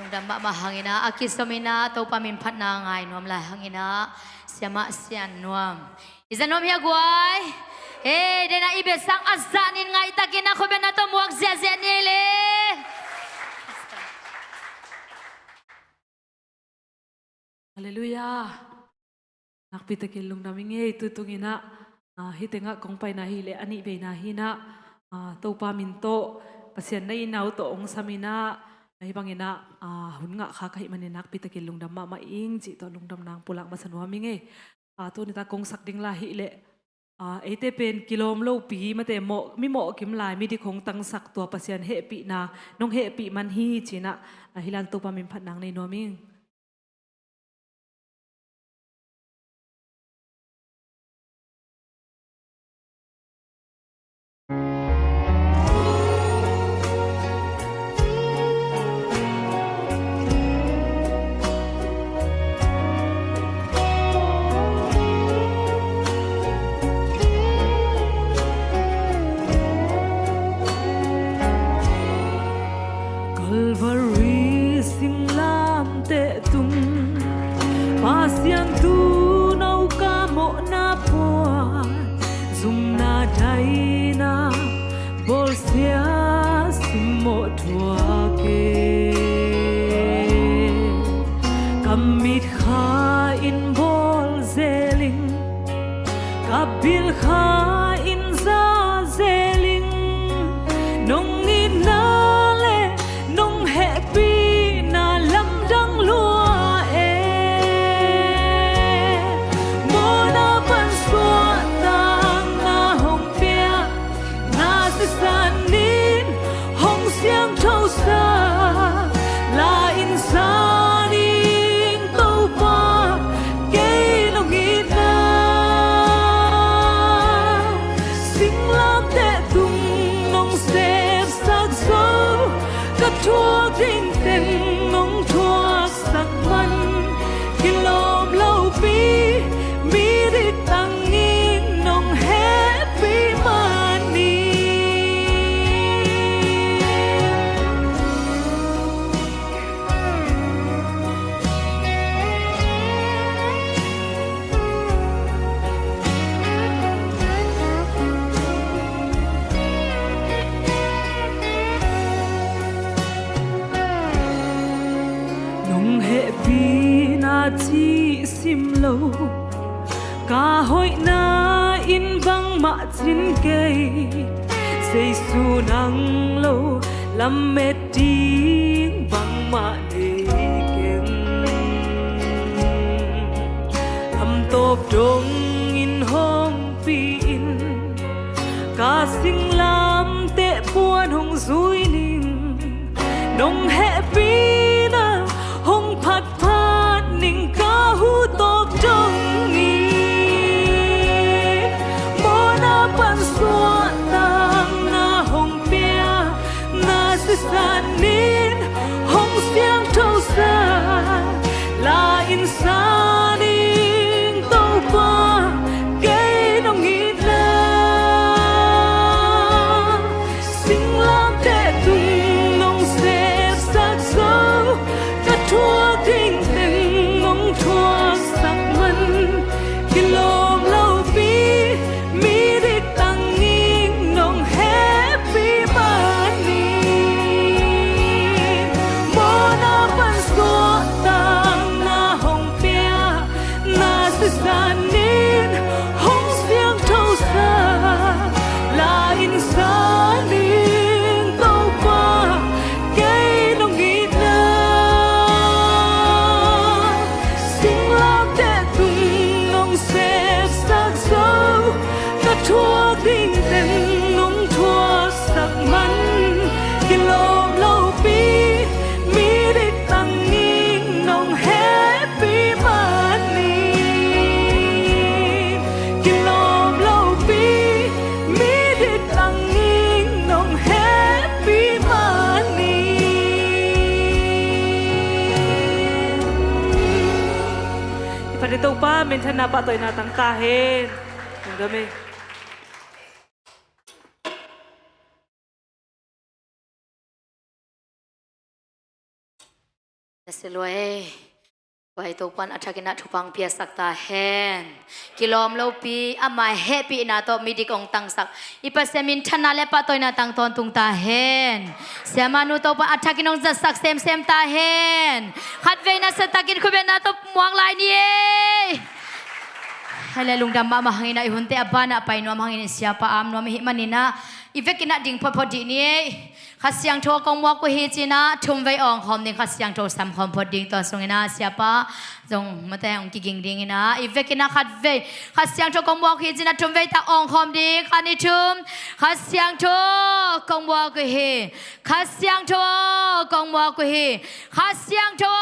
Lungdam mahmah hang in ah, a kisom in ah Topa min phatna ngai nuam lai hang in ah, Siamah Sian Nuam. I za nuam hia guai? Hei, den ah i bia sang a zah nin ngaihtak in ah khuabiakna tawh muak ziahziah ni le. Halleluiah. Nakpi takin lungdam ing ei. Tutung in ah, ah, hih tengah kong paina hi leh a nih veina hi in ah, ah, Topa min tawh, Pasian na itna uh tawh hong sam in ah, hih bang in ah, ah, hun ngah kha ka hih manin nakpi takin lungdam mahmah ing cih tawh lungdamna hong pulak masa nuam ing ei. Ah, tuni tak kong sak ding la hi leh, ah, eite pen kilawm lopi, mate mawh, mi mawh kim lai, midik hong tangsak, tua Pasian hehpihna nong hehpih man hi ci in ah, ah, hih lai-in Topa min phatna nei nuam ing. Calvary singlamteh tung, Pasian tuuno ka mawhna puan, zumna daina bawlsia simmawh thuak e. Ka mitkha in bawl zel ing, ka bilkha in za zel ing, nong itna le nong hehpihna lamdang lua e. Mawhna pan suahtakna hong pia, na sisan in hong siangthosak, la-in san ing Topa, kei nong itna. Singlamteh tung nong sepsak zo, ka thuak ding teng nong thuaksak man, kilawm lopi, midik tangin nong hehpih man ing. Nong hehpihna cih sim lo, ka hoihna in bangmah cin kei, Jesu nang lo lamet ding bangmah nei keng. Lamtawp dongin hong pi-in, ka singlamteh puan hong zui ning, nong hehpihna hong phatphat ning ka hu tawk dong hi. Mawhna pan suahtakna hong pia, na sisan in hong siangthosak, la-in san ing Topa, kei nong itna. Singlamteh tung nong sepsak zo, ka thuak ding teng nong thuaksak man, kilawm lopi, midik tangin nong hehpih man ing. Mawhna pan suahtakna hong pia, na sisan in hong siangthosak, la-in san ing Topa, kei nong itna. Singlamteh tung nong sepsak zo, ka thuak ding teng nong thuaksak man, kilawm lopi, midik tangin nong hehpih man ing. Kilawm lopi, midik tangin nong hehpih man ing. I pate Topa minthanna pahtawina tang ta hen. Lungdam e. Ka si lua ei. Tua hi Topan a thakin ah thupha hong piasak ta hen. Kilawm lopi, ama hehpihna tawh midik hong tangsak i Pasian minthanna le pahtawina tang tawntung ta hen. Siamanu Topan a thakin hong zatsak semsem ta hen. Khatvei nasiatakin khutbetna tawh muak lai ni ei. Hale lungdam mahmah hangin ah i hunte a banah pai nuam hangin siapa am nuam i hih manin ah i vekin ah ding photphot dih ni ei. Kha Siangtho kong muak uh hi ci-in ah thumvei awngkhawm ding, Kha Siangtho samkhawm phot ding, tua sungin ah siapa zong mate hong kiging dingin ah i vekin ah khatvei Kha Siangtho kong muak uh hi ci-in ah thumvei tak awngkhawm ding. Khat, nih, thum. Kha Siangtho kong muak uh hi. Kha Siangtho kong muak uh hi. Kha Siangtho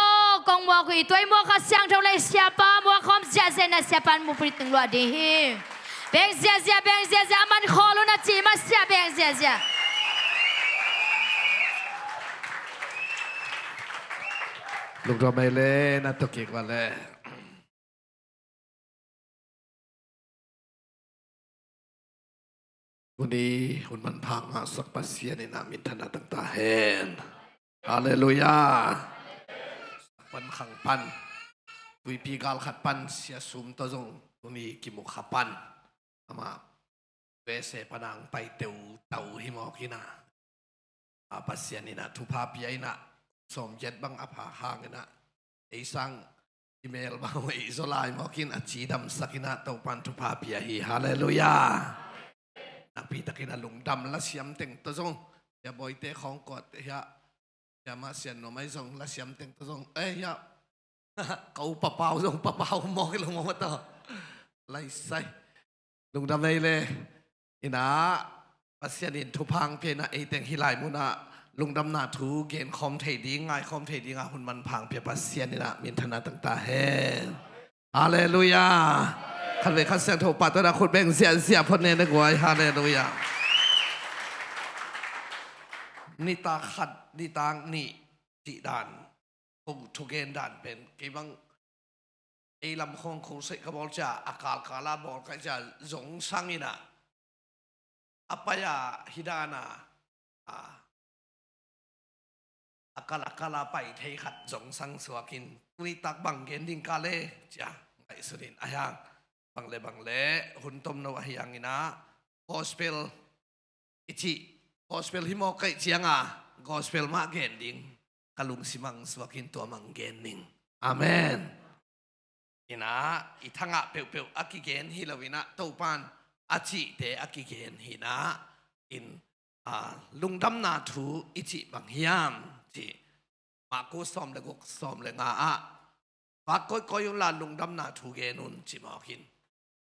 kong muak uh hi. Tua i muak Kha Siangtho le siapa muak khawm ziahziah in ah siapa in mupi tungluah ding hi. Beng ziahziah, beng ziahziah, a man khawl un a ci masiah beng ziahziah. Lungdam ei le na tawh kik va le. Tuni hun manpha ngahsak Pasian in ah minthanna tang ta hen. Halleluiah. Pan khang pan, tuipi gal khat pan Sia Sum tawh zong tuni kimu kha pan. Amah U S A pan a hong pai teutau hi mawk in ah, a Pasian in ah thupha pia in ah, sawmgiat bang a pha hang in ah, ei sang i mel bang hong ei zaw lai mawk in a cidamsak in ah Topan thupha pia hi. Halleluiah. Nakpi takin a lungdam lasiam teng tawh zong, Sia Bawite khawng kuat hiah, Sia Mah Sian Nuam ai zong lasiam teng tawh zong, eh hiah, ka u Papau zong Papau mawk i lo mawk a tawh laisai. Lungdam ei le. In ah Pasian in thupha hong pia in ah ei teng hih lai munah lungdamna thu genkhawm thei ding, ngaikhawm thei ding a hun manpha hong pia Pasian in ah minthanna tang ta hen. Halleluiah. Khatvei Kha Siangtho pahtawina khut beng ziahziah phot ni ei na guai. Halleluiah. Nitak khat, nitak nih cih dan, ko thugen dan pen kei bang ei lam khawng khuseih ka bawl cia, a kalkala bawl ka cia, zong sang in ah, a pai a hih dan a, a, a kalkala pai thei khat zong sang suak in, tuni tak bang gen ding ka le cia ngaihsun in, a hiang bang le bang le hun tomno a hiang in ah gospel i cih, gospel hi mawk ka hih ciang a, gospel mah gen ding ka lungsim hong suak in tua mang gen ning. Amen. In ah i thangah peuhpeuh a kigen hi lo in ah Topan a cihte a kigen hi in ah, in, a, lungdamna thu i cih bang hiam cih Marku sawm le guk, sawm le nga ah, vak kawikawi unla lungdamna thu gen un ci mawk in.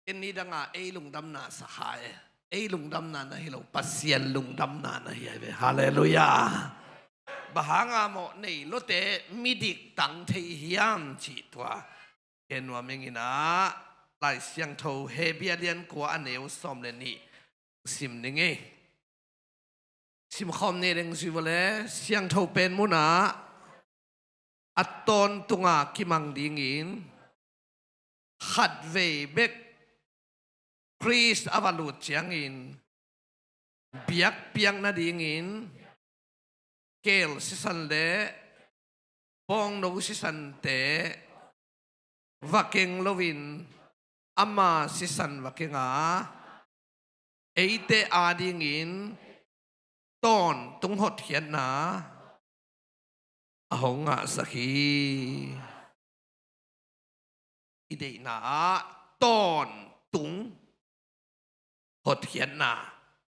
Ken ni dang a ei lungdamna sa kha e. Ei lungdamna na hi lo, Pasian lungdamna na hi ai ve. Halleluiah. Bang hang a mawh nei lote midik tang thei hiam cih tua gen nuam ing in ah, Lai Siangtho Hebru a lian kua a neu sawm le nih sim ning ei. Simkhawm ni leng zui vawle, Siangtho Pen munah a tawntunga kimang dingin khatvei bek Khrist a va lut ciangin biakpiak nadingin keel sisan le pawngno sisante va keng loin ama sisan va keng a, eite adingin tawntung hotkhiatna a hong ngahsak hi. I deihna ah tawntung hotkhiatna,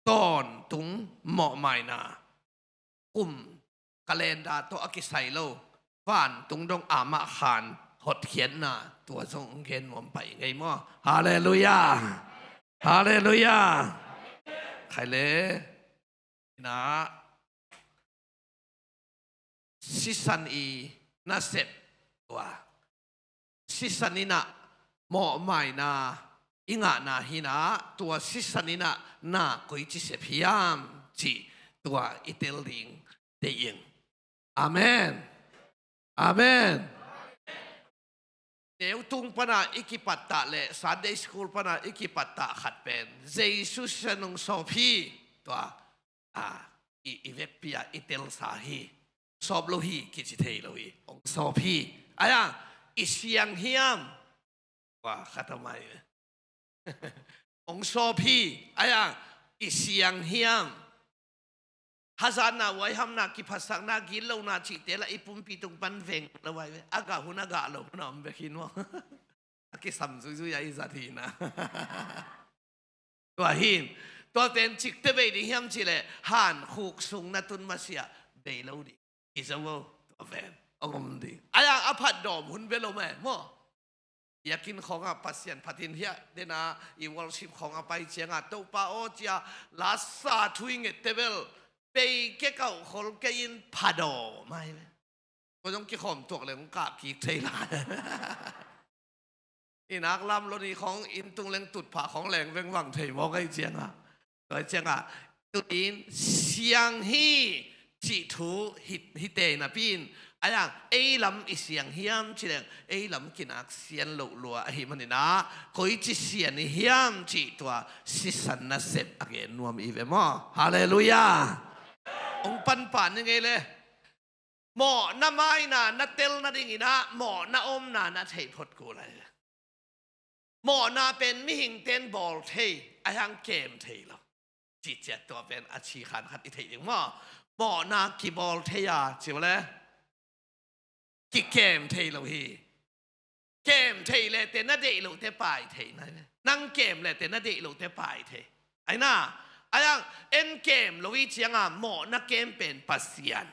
tawntung mawhmaina, kum kalenda tawh a kisai lo, vantung dong amah khan hotkhiatna, tua zong gen nuam pai ngei maw? Halleluiah. Halleluiah. Khai le, in ah sisan i nasep tua, sisan in ah mawhmaina i ngahna hi in ah, tua sisan in ah na koici sep hiam cih tua i tel ding deih ing. Amen. Amen. Teutung pana i kipattah le Sunday school pana i kipattah khat pen Jesu sisan hong sawp hi. Tua, a, i, i vekpi a i telsa hi. sawp lo hi kici thei lo hi. Hong sawp hi. Ahi hang i siang hiam? Wa, khat a mai. Hong sawp hi. Ahi hang i siang hiam? Hazatna, huaihamna, kiphatsakna, gitlona cihte lah i pumpi tung pan veng lo ahi ve. A gah hun a gah lo hun a om bek hi nuam. A kisam zuizui a i zat hi na. Tua hi in, tua pen cik teh bei ding hiam cih leh, hankhuk sung na tun masiah bei lo ding. I zo o, tua pen hong om ding. Ahi hang a phatdawm hun bek lo meh maw. Biakinn khawngah Pasian phatin hiah dena i worship khawngah pai ciangah, Topa aw, cia lasa thu i ngette bel bei kei, kauh khol kei in, phatdawm ahi ve. Kua zong kikhawm tuak leng hong kah kik thei lai. I nak lam lo ni khawng inn tung leng tutphah khawng leng vengvang thei mawk ahi ciangah. Tua ciangah tu-in siang hi cih thu hi, hi tei napi in, ahi hang ei lam i siang hiam cih leng ei lam kinak sian loh lua ahih manin ah, koici sian i hiam cih tua sisan nasep a gen nuam i ve maw. Halleluiah. Hong panpah ni ngei le. Mawhna maina na tel nadingin ah mawhna omna na theih phot kul lai. Mawhna pen mihingte in bawl thei, ahi hang kem thei lo. Cih ciat tua pen a cikhan khat i theih ding maw. Mawhna kibawl thei a, ci uh le kikem thei lo hi. Kem thei le teh na deih loh teh pai thei na. Nang kem le teh na deih loh teh pai thei. Ahi na, ahi hang en kem lo i ciangah mawhna kem pen Pasian.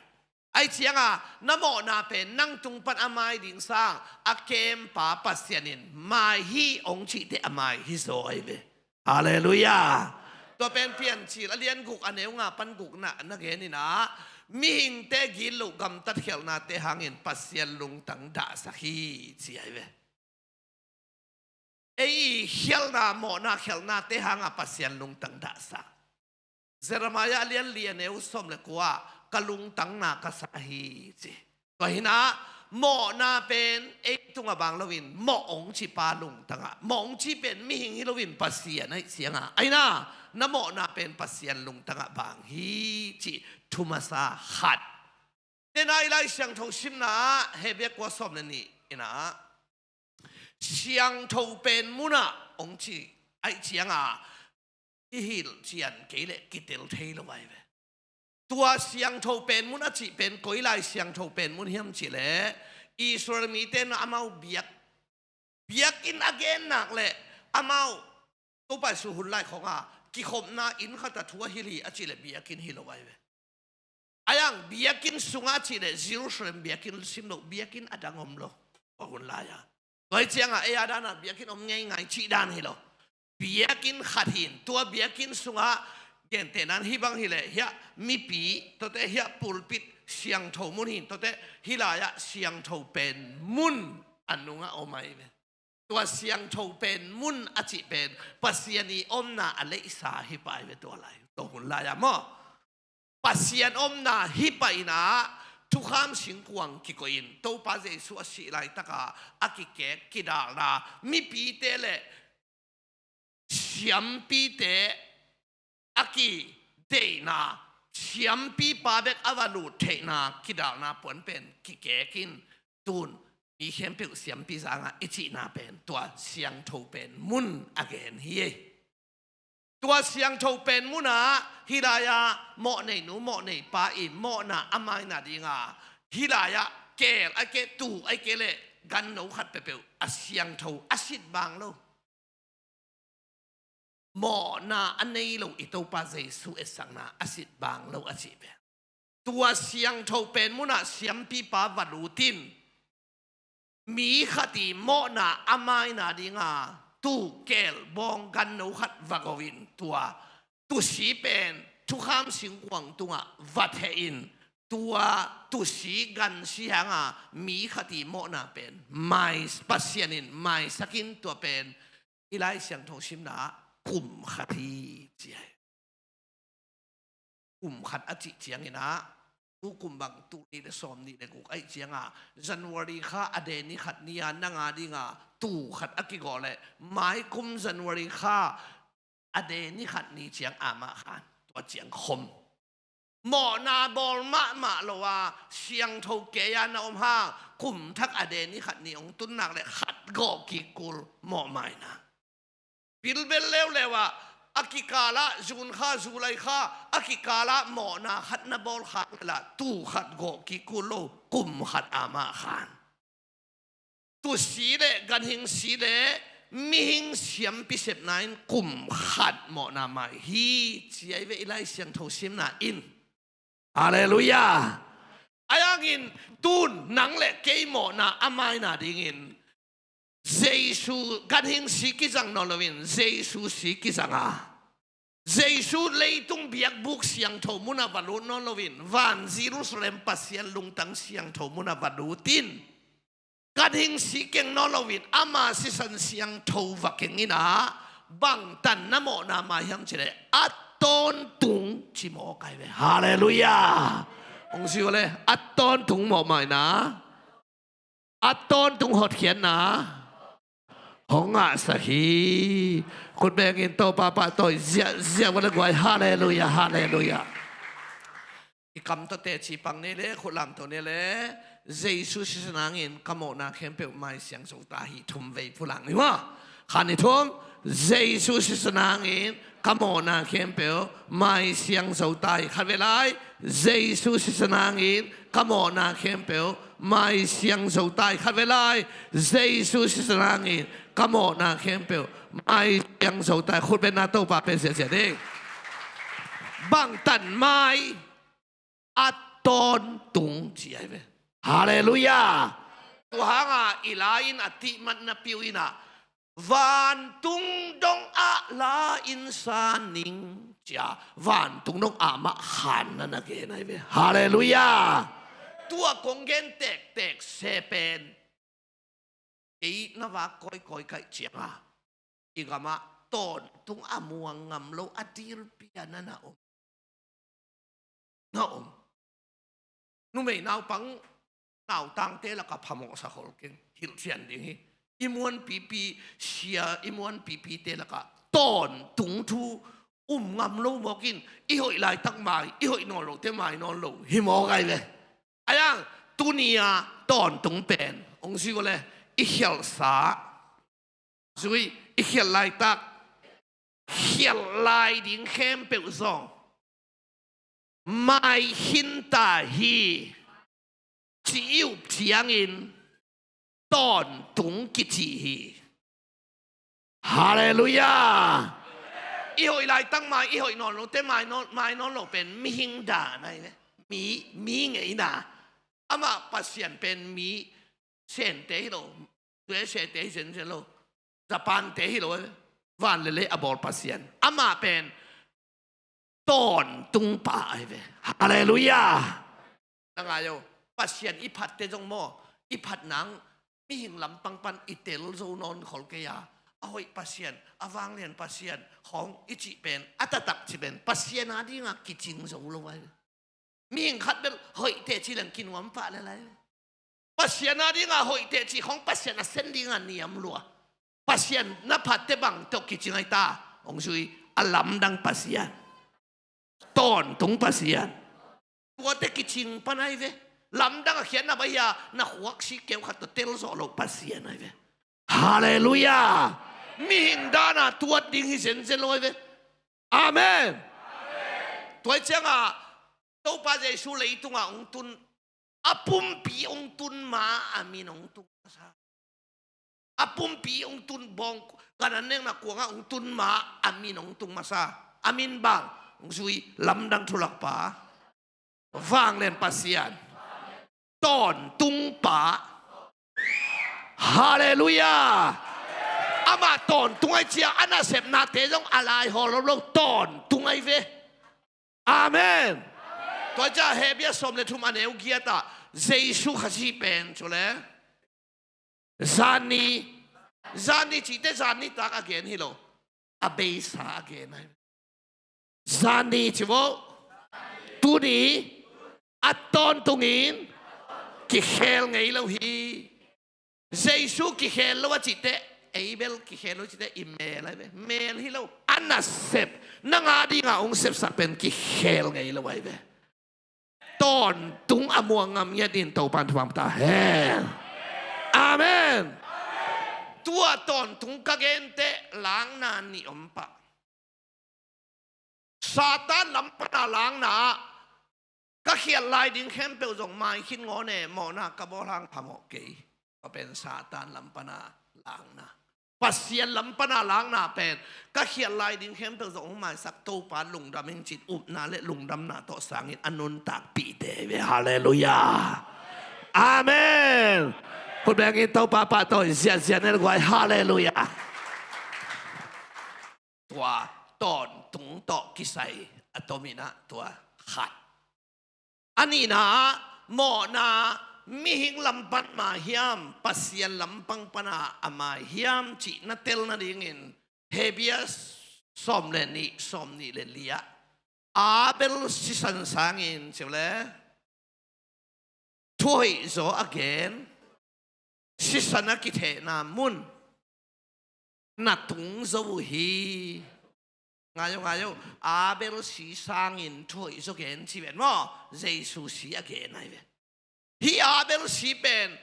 Ahi ciangah na mawhna pen nang tung pan a mai ding sang, a kempa Pasian in mai hi hong cih teh a mai hi zaw ahi ve. Halleluiah. Tua pen Piancil a lian guk a neu nga pan guk na, na gen in ah, mihingte gitloh gamtat khialhnate hangin Pasian lungtang dahsak hi ci ahi ve. Ei i khialhna, mawhna khialhnate hangah Pasian lungtang dahsak. Jeremiah a lian li a neu sawm le kua, ka lungtang na ka sa hi ci. Tua hi in ah, mawhna pen ei tungah bang loin mawh hong cihpa lungtangah, mawh hong cih pen mihing hi loin Pasian ahih ciangah, ahi na, na mawhna pen Pasian lungtangah bang hi cih thu masa khat. Tena i Lai Siangtho simna ah Hebru kua sawm le nih in ah, siangtho pen munah hong ci ahih ciangah, i hilhcian kei leh kitel thei lo ahi ve. Tua siangtho pen mun a cih pen koi lai siangtho pen mun hiam cih leh, Israel mite in amau biak, biakinn a gen nak leh amau Topa Jesu hun lai khawngah kikhopna inn khatah thu a hilh hi a cih leh biakinn hi lo ahi ve. Ahi hang biakinn sungah cih leh Jerusalem biakinn sim loh, biakinn a dang om lo. Tua hun lai-ah, tua hi ciangah ei a danah biakinn om ngeingai cih dan hi lo. Biakinn khat hi in, tua biakinn sungah gentehna in hih bang hi leh hiah mipi, tuate hiah pulpit siangtho mun hi in, tuate hih lai-ah siangtho pen mun a nungah om ahi ve. Tua siangtho pen mun a cih pen Pasian i omna a leihsa hi pah ahi ve tua lai, tua hun lai-ah maw. Pasian omna hi pah in ah, thukham singkuang kikoih in, Topa Jesu a sih laitakah a kikek kidalna, mipite le siampite a kideihna, siampipa bek a va lut theihna kidalna puan pen kikek in, tun mi khempeuh siampi zangah i cihna pen tua siangtho pen mun a gen hi. Tua siangtho pen munah hih lai-ah mawh nei nu mawh nei pa i mawhna a maina dinga, hih lai-ah keel ahih kei leh, tuu ahih kei leh ganno khat peuhpeuh a siangtho a sit bang lo. Mawhna a nei lo i Topa Jesu etsakna a sit bang lo a cih pen. Tua siangtho pen munah siampipa va lut in, mi khat i mawhna a maina dinga tuu, keel, bawng, ganno khat va go in, tua tuusi pen thukham singkuang tungah va theh in, tua tuusi gansi hanga mi khat i mawhna pen mai, Pasian in maisak in, tua pen i Lai Siangtho simna ah kum khat hi ci ahi. Kum khat a cih ciangin ah, tu kum bang tul nih le sawm nih le guk ahih ciangah January kha a de ni khat ni-a nang a dinga tuu khat a kigawh leh, maikum January kha a de ni khat ni ciang amah khan tua ciang khom Mawhna bawl mahmah lo a, siangtho kei-a na om hang, kum thak a deni khat ni hong tun nak leh khat gawh kik kul, mawhmaina. Bilbel leuleu ah, a kikalah, June kha, July kha, a kikalah mawhna khat na bawl khak leh lah, tuu khat gawh kik kul lo, kum khat a mah khan. Tusi le ganhing si le mihing siampi sepna in kum khat mawhna mai hi, ci ahi ve i Lai Siangtho simna in. Halleluiah. Ahi hangin tun nang le kei mawhna a maina dingin Jesu, ganhing si kizang nawn loin Jesu si kizang a, Jesu leitung biakbuk siangtho munah va lut nawn loin van Jerusalem Pasian lungtang siangtho munah va lut in, ganhing si keng nawn loin ama sisan siangtho va keng in ah, bangtan na mawhna mai hiam cih leh a tawntung ci mawk ahi ve. Halleluiah. Hong si uh le, a tawntung mawhmaina, a tawntung hotkhiatna hong ngahsak hi. Khut bengin Topa pahtawi ziahziah uh le guai. Halleluiah, halleluiah. I kam tawh teci pang ni le, khut lamto ni le, Jesu sisan hangin ka mawhna khempeuh maisiang zo ta hi, thum vei pulak ni maw. Khan ni thum, Jesu sisan hangin ka mawhna khempeuh maisiang zo ta hi. Khat vei lai, Jesu sisan hangin ka mawhna khempeuh maisiang zo ta hi. Khat vei lai, Jesu sisan hangin ka mawhna khempeuh maisiang zo ta hi. Khut bengin Topa pahtawi ziahziah ding. Bangtan mai, a tawntung ci ahi ve. Halleluiah. Tua hanga i la-in a tihmat napi uh in ah, vantung dong ah la-in sa ning, ci a, vantung dong ah mah khan na na gen ahi ve. Halleluiah. Tua kong gen tektek se pen, kei na vak kawikawi ka hih ciangin i gamah tawntung a muang ngam lo a dilpi a na na om. Na om. Numei naupang nautangte lakah phamawhsa khol keng, hilhcian ding hi. I muanpipi sia, i muanpipite lakah tawntung thu um ngam lo mawk in, i hoih laitak mai, i hoih nawn lote mai nawn lo hi mawk ahi ve. Ahi hang tuni-a tawntung pen hong zui uh le, i khialhsa, zui, i khialh laitak, khialh lai ding khempeuh zong mai khinta hi, ci i up ciangin tawntung kici hi. Halleluiah. I hoih laitak mai, i hoih nawn lote mai nawn, mai nawn lo pen mihing dan ahi ve. Mi, mi ngeina. Amah Pasian pen mi, Sente hi lo, U S A te hi zenzen lo, Japan te hi lo, van le lei a bawl Pasian. Amah pen tawntung pa ahi ve. Halleluiah. Na ngai o, Pasian i phatte zong maw, i phat nang mihing lampang pan i tel zo nawn khol kei a, a hoih Pasian, a vanglian Pasian khawng i cih pen, a taktak cih pen Pasian a dinga kicing zo lo ahi ve. Mihing khat bel hoih teh ci leng kinuam pah le lai. Pasian a dinga hoih teh ci khawng Pasian a sen dinga niam lua. Pasian na phatte bang tawh kicing ahi ta, hong zui, a lamdang Pasian, tawntung Pasian. Tuate kicing pan ahi ve. Lamdang a khiatna baih a na khuaksi keu khat tawh tel zawh loh Pasian ahi ve. Halleluiah. Mihing dana tuat ding hi zenzen lo ahi ve. Amen. Tua hi ciangah Topa Jesu leitungah hong tun, a pumpi hong tun ma a min hong tung masa. A pumpi hong tun bawng, gan an nekna kuangah hong tun ma a min hong tung masa. A min bang, hong zui, lamdang thulakpa, vanglian Pasian, tawntung pa. Halleluiah. Amah tawntung ahi ciang a nasepnate zong a laihawl lo lo tawntung ahi ve. Amen. Tua ciang Hebru sawm le thum a neu giat ah Jesu Khazih pen cu le, zanni, zanni cihte zanni tak a gen hi lo, a beisa a gen ahi. Zanni ci vo, tuni a tawntungin kikhel ngei lo hi. Jesu kikhel lo a cihte, ei bel kikhel lo cihte i mel ahi ve. Mel hi lo, a nasep, nang a dinga hong sepsak pen kikhel ngei lo ahi ve. tawntung a muang ngam ngiat in Topan thupha ta hen. Amen. Tua tawntung ka genteh langna nih om pah. Satan lam pana langna ah ka khial lai ding khempeuh zong mai khin ngawn e, mawhna ka bawl hang phamawh kei. Tua pen Satan lam pana langna. Pasian lam pana langna pen ka khial lai ding khempeuh zong hong maisak Topa lungdam ing cin upna le lungdamna tawh sangin a nuntakpihte ve. Halleluiah. Amen. Khut bengin Topa pahtawi ziahziah ne le guai. Halleluiah. Tua tawntung tawh kisai a tomin ah tua khat. A nihna ah mawhna mihing lam pan mai hiam, Pasian lampang pana a mai hiam cih na tel nadingin Hebru sawm le nih, sawm nih le li ah Abel sisan sangin cih le thuhoih zaw a gen, sisan a kithehna mun na tung zo uh hi. Ngai o, ngai o, Abel si sangin thuhoih zaw gen ci ven maw? Jesu si a gen ai ve. Hih Abel si pen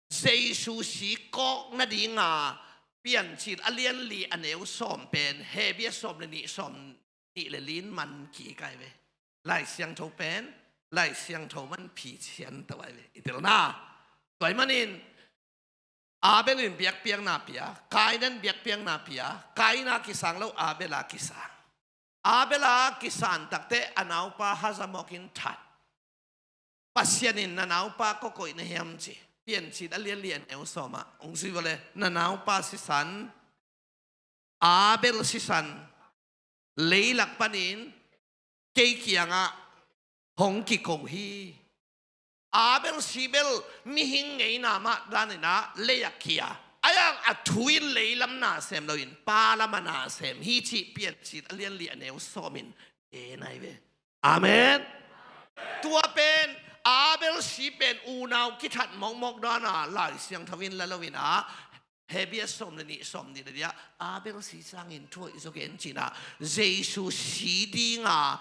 Jesu si kawk nadinga Piancil a lianli a neu sawm pen Hebru sawm le nih, sawm nih le li in man kik ai ve. Lai Siangtho pen Lai Siangtho man phician to ai ve. I telna tua ahih manin Abel in biakpiakna pia, Kain in biakpiakna pia, Kain a kisang lo Abel a kisang. Abel a kisan takteh a naupa hazamawk in that. Pasian in na naupa kua koih na hiam ci. Piancil a lianli a neu sawm ah hong zui vua le, na naupa sisan, Abel sisan leilak panin kei kiangah hong kiko hi. Abel si bel mihing ngeina mah danin ah lei a kia, a yang a thu in leilam na sem loin pa lam a na sem hi cih Piancil a lianli a neu sawm in gen ai ve. Amen. Tua pen Abel si pen unau kithat mawkmawk dana Lai Siangtho in la loin ah Hebru sawm le nih, sawm nih le li ah Abel si sangin thuhoih zaw gen cin ah Jesu si dinga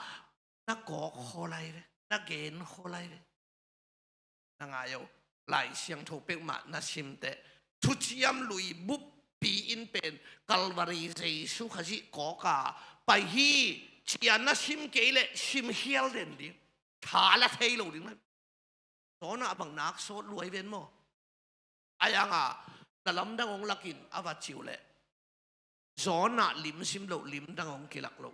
na kawk khol ai ve, na gen khol ai ve. Na ngai o, Lai Siangtho peuhmah na simteh thuciam lui buppi in pen Kalvari Jesu Khazih kawka pai hi cia na sim kei leh sim khial den ding, tha la thei lo ding na. Jonah bang nak sawt lua hi ven maw? A yanga na lamdang hong lakin a va ciu leh Jonah lim sim loh limdang hong kilak lo.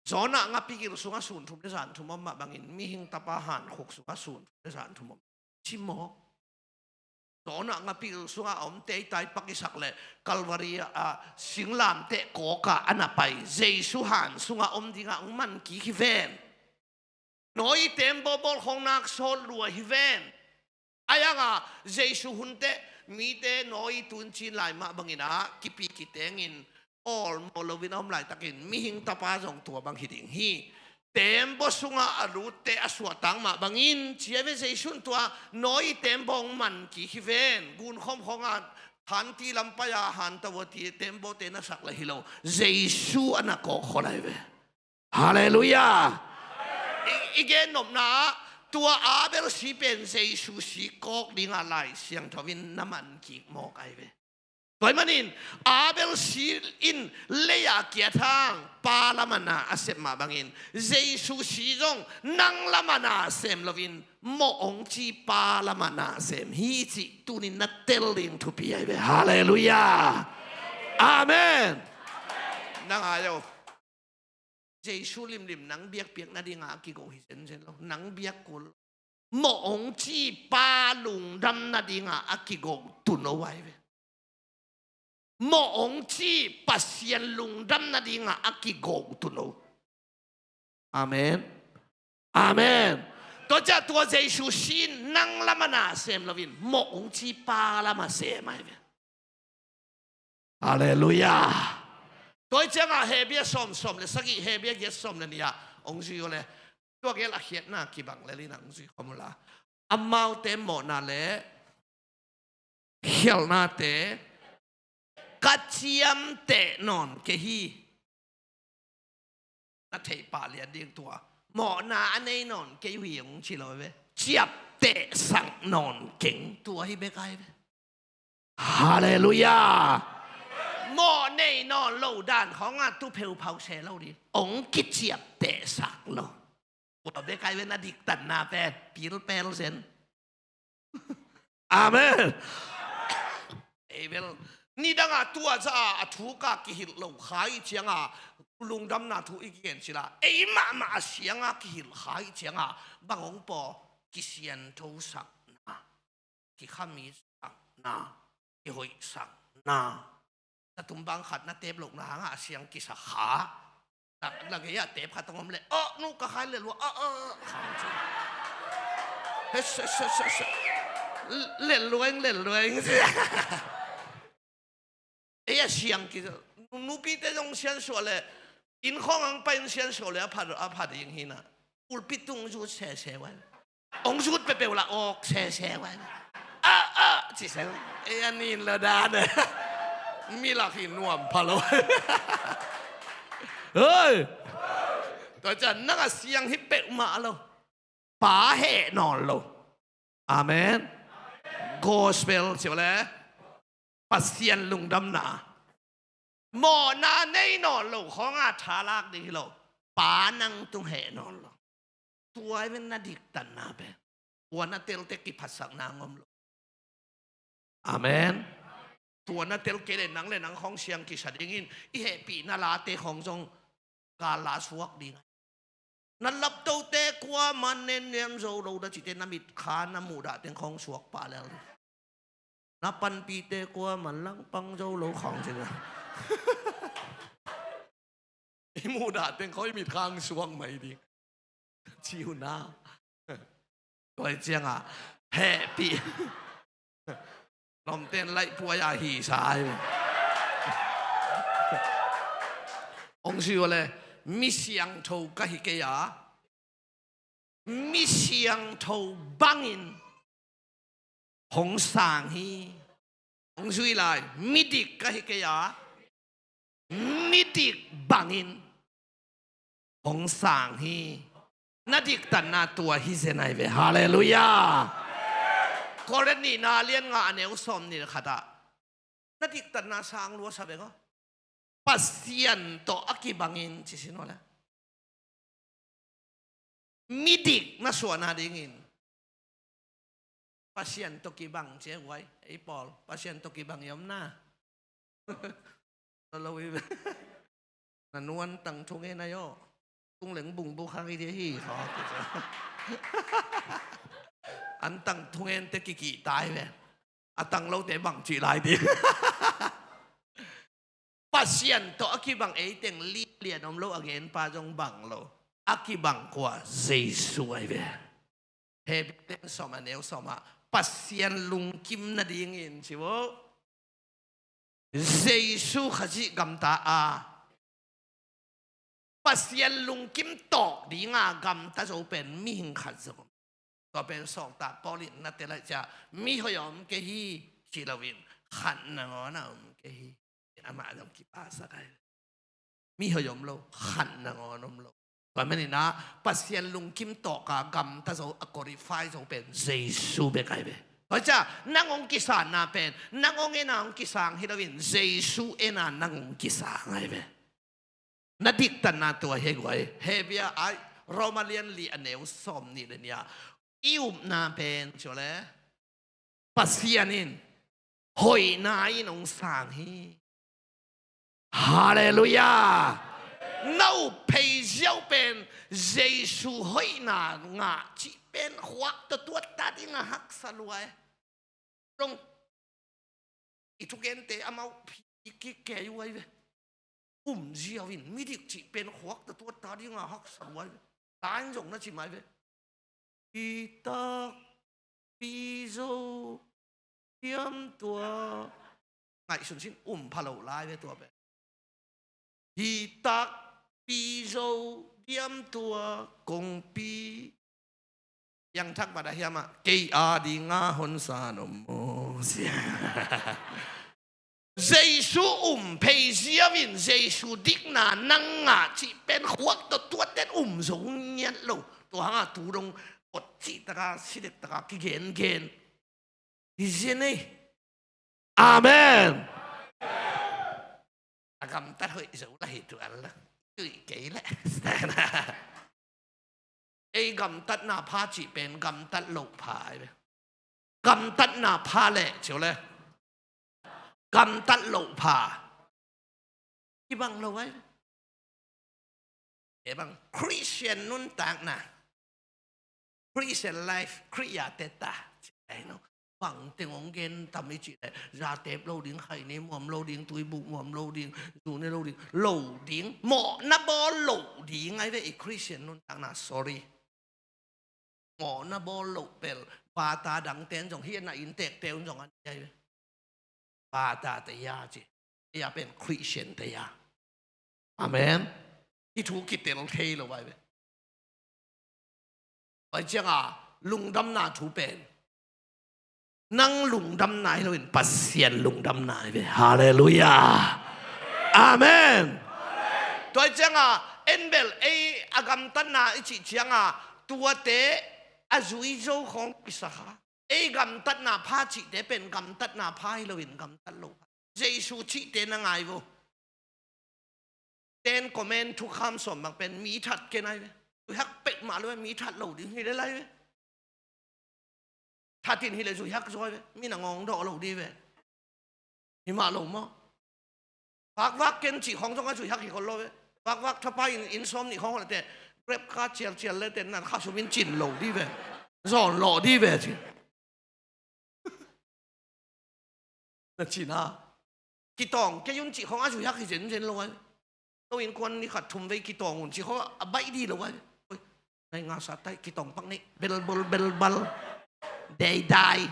Jonah ngapigil sungah sun thum le zan thum om mah bangin mihing tapa hankhuk sungah sun thum le zan thum om. Cimawk. Jonah ngapigil sungah a om teitai pakisak le Kalvari ah singlamteh kawka a na pai Jesu han sungah om dingah hong man kik hi ven. Nawi tembaw bawl khong nak sawt lua hi ven. A yanga Jesu hunteh mite nawi tuncin lai mah bangin ah kipi kitengin awlmawh loin a om laitakin mihing tapa zong tua bang hi ding hi. Tembaw sungah a lutte a suahtak mah bangin ci ai ve. Jesu in tua nawi tembaw hong man kik hi ven. Gunkhawm khongah hanti lam pai-a hanta vua ti tembawte na sak la hi lo. Jesu a na kawk khol ai ve. Halleluiah. I, i gen nopna ah tua Abel si pen Jesu si kawk dinga Lai Siangtho in na man kik mawk ai ve. Tua ahih manin Abel si in lei a kiat hang pa lam a na a sep mah bangin Jesu si zong nang lam a na sem loin mawh hong ci pa lam a na sem hi cih tunin na tel ding thupi ai ve. Halleluiah. Amen. Na ngai o. Jesu limlim nang biakpiak nadinga a kigo hi zenzen lo. Nang biak kul. Mawh hong ci pa lungdam nadinga a kigo tuno ai ve. Mawh hong ci Pasian lungdam nadinga a kigo tuno. Amen. Amen. Tua ciah tua Jesu si in nang lam a na sem loin mawh hong ci pa lam a sem ai ve. Halleluiah. Tua hi ciangah Hebru sawm, sawm le sagih, Hebru giat, sawm le nih ah hong zui uh le. Tua gel a khiatna kibang lel in ah hong zui khawm uh la. Amaute mawhna le khialhnate ka ciamteh nawn kei hi. Na theih pah lian ding tua Mawhna a nei nawn kei uh hi hong ci lo ve. Ciaptehsak nawn keng, tua hi bek ai ve. Halleluiah. Mawh nei nawn lo dan khawngah tu pheuphau se lo ding, hong kiciaptehsak lo. Tua bek ai ve na diktatna pen, pilpel zen. Amen. Ei bel nidangah tua za a, a thuk a kihilh lo kha i ciangah lungdamna thu i kigen cila, ei mahmah a siangah kihilh kha i ciangah bang hong paw? Kisianthosakna, kikhamisakna, kihoihsakna. Tatum bang khat na tep lohna hangah a siang kisak kha. Na, na gei-ah tep khat hong om leh, "Oh, nu, ka khai lel lua, oh, oh, oh," kha hong ci. Hes, hes, hes, hes, hes. Lel lueng, lel lueng. Ei a siang kisa, nupite zong siansuah leh, inn khawng ang pai in siansuah leh a pha, a pha ding hi na. Pulpit tung zut sese ua. Hong zut peuhpeuh lah awk sese ua. Ah, ah, ci sese. Ei a nin lo dan. Mi lak hi nuam pha lo. Hei. Tua ciang nang a siang hi peuhmah lo. Pa heh nawn lo. Amen. Gospel ci uh leh Pasian lungdamna. Mawhna nei nawn lo khawngah tha lak ding hi lo. Pa nang tung heh nawn lo. Tua hi ven na diktatna pen. Tua na telte kiphatsakna ngom lo. Amen. Tua na tel kei leh nang le nang khawng siang kisa dingin, i hehpihna late khawng zong gal la suak ding. Na laptote kuaman nenniam zo lo da cite na mitkha na muhdah teng khawng suak pah lel ding. Na panpihte kuaman langpang zo lo khawng cite. I muhdah teng khawng i mitkha hong suak mai ding. Ci uh na. Tua hi ciangah hehpih. Lawmten laih puai a hi sa hi. Hong ci uh leh mi siangtho ka hi kei a, mi siangtho bangin hong sang hi. Hong zui lai, midik ka hi kei a, midik bangin hong sang hi. Na diktatna tua hi zen ai ve. Halleluiah. Korin nihna lian nga a neu sawm nih le khatah na diktatna sang lua sa bek aw. Pasian tawh a kibangin ci sin aw le. Midik na suahna dingin Pasian tawh kibang cia guai. Ei pawl, Pasian tawh kibang i om na. Lo lo i ve. Na nuan tang thungen ai aw. Tung leng bung bu khang i dia hi. An tang thungen te kikih tai ve. A tang lote bang cih lai ding. Pasian tawh a kibang ei teng limlian om lo, a genpa zong bang lo. A kibang kua? Jesu ai ve. Hebru lian sawm a neu sawm ah Pasian lungkim nadingin ci vo. Jesu Khazih gamta a Pasian lungkim tawk dinga gamta zo pen mihing khat zong om. Tua pen sawltak Paul in na tel ahih ciang mihoih a om kei hi ci loin khat nangawn a om kei hi. Amah zong kipahsak ai. Mihoih om lo, khat nangawn om lo. Tua manin ah Pasian lungkim tawka gamta zo, a qualify zo pen Jesu bek ai ve. Tua ciang nang hong kisanna pen nang hong en a hong kisang hi loin Jesu en a nang hong kisang ai ve. Na diktatna tua hi guai. Hebia ai, Roma lian li a neu sawm nih le nih ah i upna pen ci aw le Pasian in hoihna in hong sang hi. Halleluiah. Na up phei ziau pen Jesu hoihna ngah cih pen khuak tawh tuat ta ding a haksa lua e. Long i thugente amau phi kik kei uh ai ve. Um ziau in midik cih pen khuak tawh tuat ta ding a haksa lua ai ve. Tain zong na ci mai ve. Hi takpi zo diam tua. Ngaihsun sin, um pha lo lai ve tua pen. Hi takpi zo diam tua kongpi. Piangthak bang a hiam ah, kei a dinga hong san om maw sia. Jesu um phei ziau in Jesu dikna nang ngah cih pen khuak tawh tuaten um zo ngiat lo. Tua hangah tu dong kot cih taka, si dek taka kigengen hi zia nei. Amen. A gamtat hoih zo la hi tu al la. Tui kei le. Ei gamtatna pha cih pen gamtat loh pha ai ve. Gamtatna pha leh ciau le. Gamtat loh pha. Kibang lo ai ve. E bang Christian nuntakna, Christian life, Khrih yate ta. Ai no. Bang teng hong gen tam i cih leh, zatep lo ding, khaini muam lo ding, tuibuk muam lo ding, zune lo ding, lo ding, mawhna bawl lo ding ai ve i Christian nuntakna, sorry. Mawhna bawl loh pel, bata dangten zong, hi na inntekte un zong an ai ve. Bata te ya ci. Ei a pen Christian te ya. Amen. Hih thu kitel thei lo ai ve. Pai cianga lungdamna thu pen nang lungdamna hi loin Pasian lungdamna hi ve. Halleluiah. Amen. Tua cianga en bel ei a gamtatna i cih cianga tuate a zui zo khawng i sa kha. Ei gamtatna pha cihte pen gamtatna pha hi loin gamtat lo pha. Jesu cihte na ngai vo. Ten Command thukham sawm bang pen mi that ken ai ve. Zuihak pek mah lo ve, mi that lo ding hi le lai ve. That in hi le zuihak zaw ai ve. Mi na ngawng dawh lo ding ve. Hi mah lo maw. Vakvak ken cih khawng zong a zuihak hi khol lo ve. Vakvak thapa in, inn sawm nih khawng hol te. Grab ka cialcial le te na kha sum in cin lo ding ve. Zawn lo ding ve ci. Na cina. Kitawng kei un cih khawng a zuihak hi zenzen lo ai. No innkuan ni khat thum vei kitawng un cih khawng a baih ding lo ai. Oi, nai nga sa tai kitawng pak nei. Bel bol bel bal. Dei dai.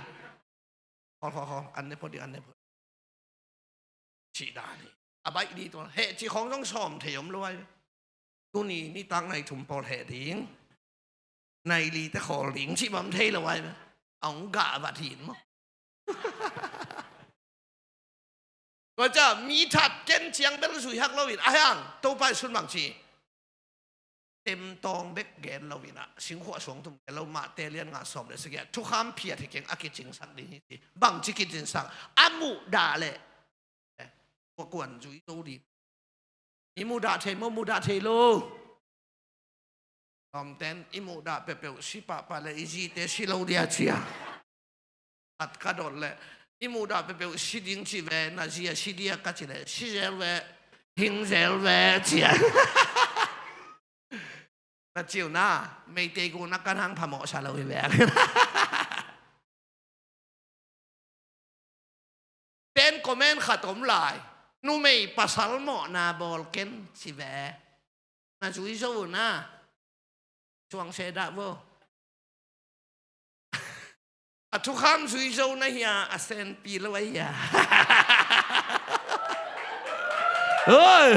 Khol khol khol. An ne phot ding, an ne phot. Cih dan hi. A baih ding tua. Heh cih khawng zong sawm thei om lo ai. Tuni nitak nai thum pawl heh ding. Nai li te khawl ding cih bang thei lo ai. A hong gah vat hi in maw. Tua ciang mi that ken ciang bel zuihak lo in. A hiang, Topa i sun bang ci. Temtawng bek gen lo in ah, singkhuah suang tum gen lo, Mate lian nga sawm le sagih ah. Thukham phiat hi keng a kicingsak ding hi ci. Bang ci kicingsak. A muhdah leh. Eh, kua kuan zui zo ding. I muhdah thei maw, muhdah thei lo. Lawmten, i muhdah peuhpeuh si pahpah le i zite si lo dia cia. At ka dot le, i muhdah peuhpeuh si ding ci ve, na zi a si dia ka ci le, si zel ve, hing zel ve cia. Na ciu na, Meitei gu na kan hang phamawh sa lo hi ve. Ten Command khat om lai. Numei pasal mawhna bawl ken ci ve. Na zui zo na. Suang se dah vo. A thukham zui zo na hia, a senpi lo a hia. Oi.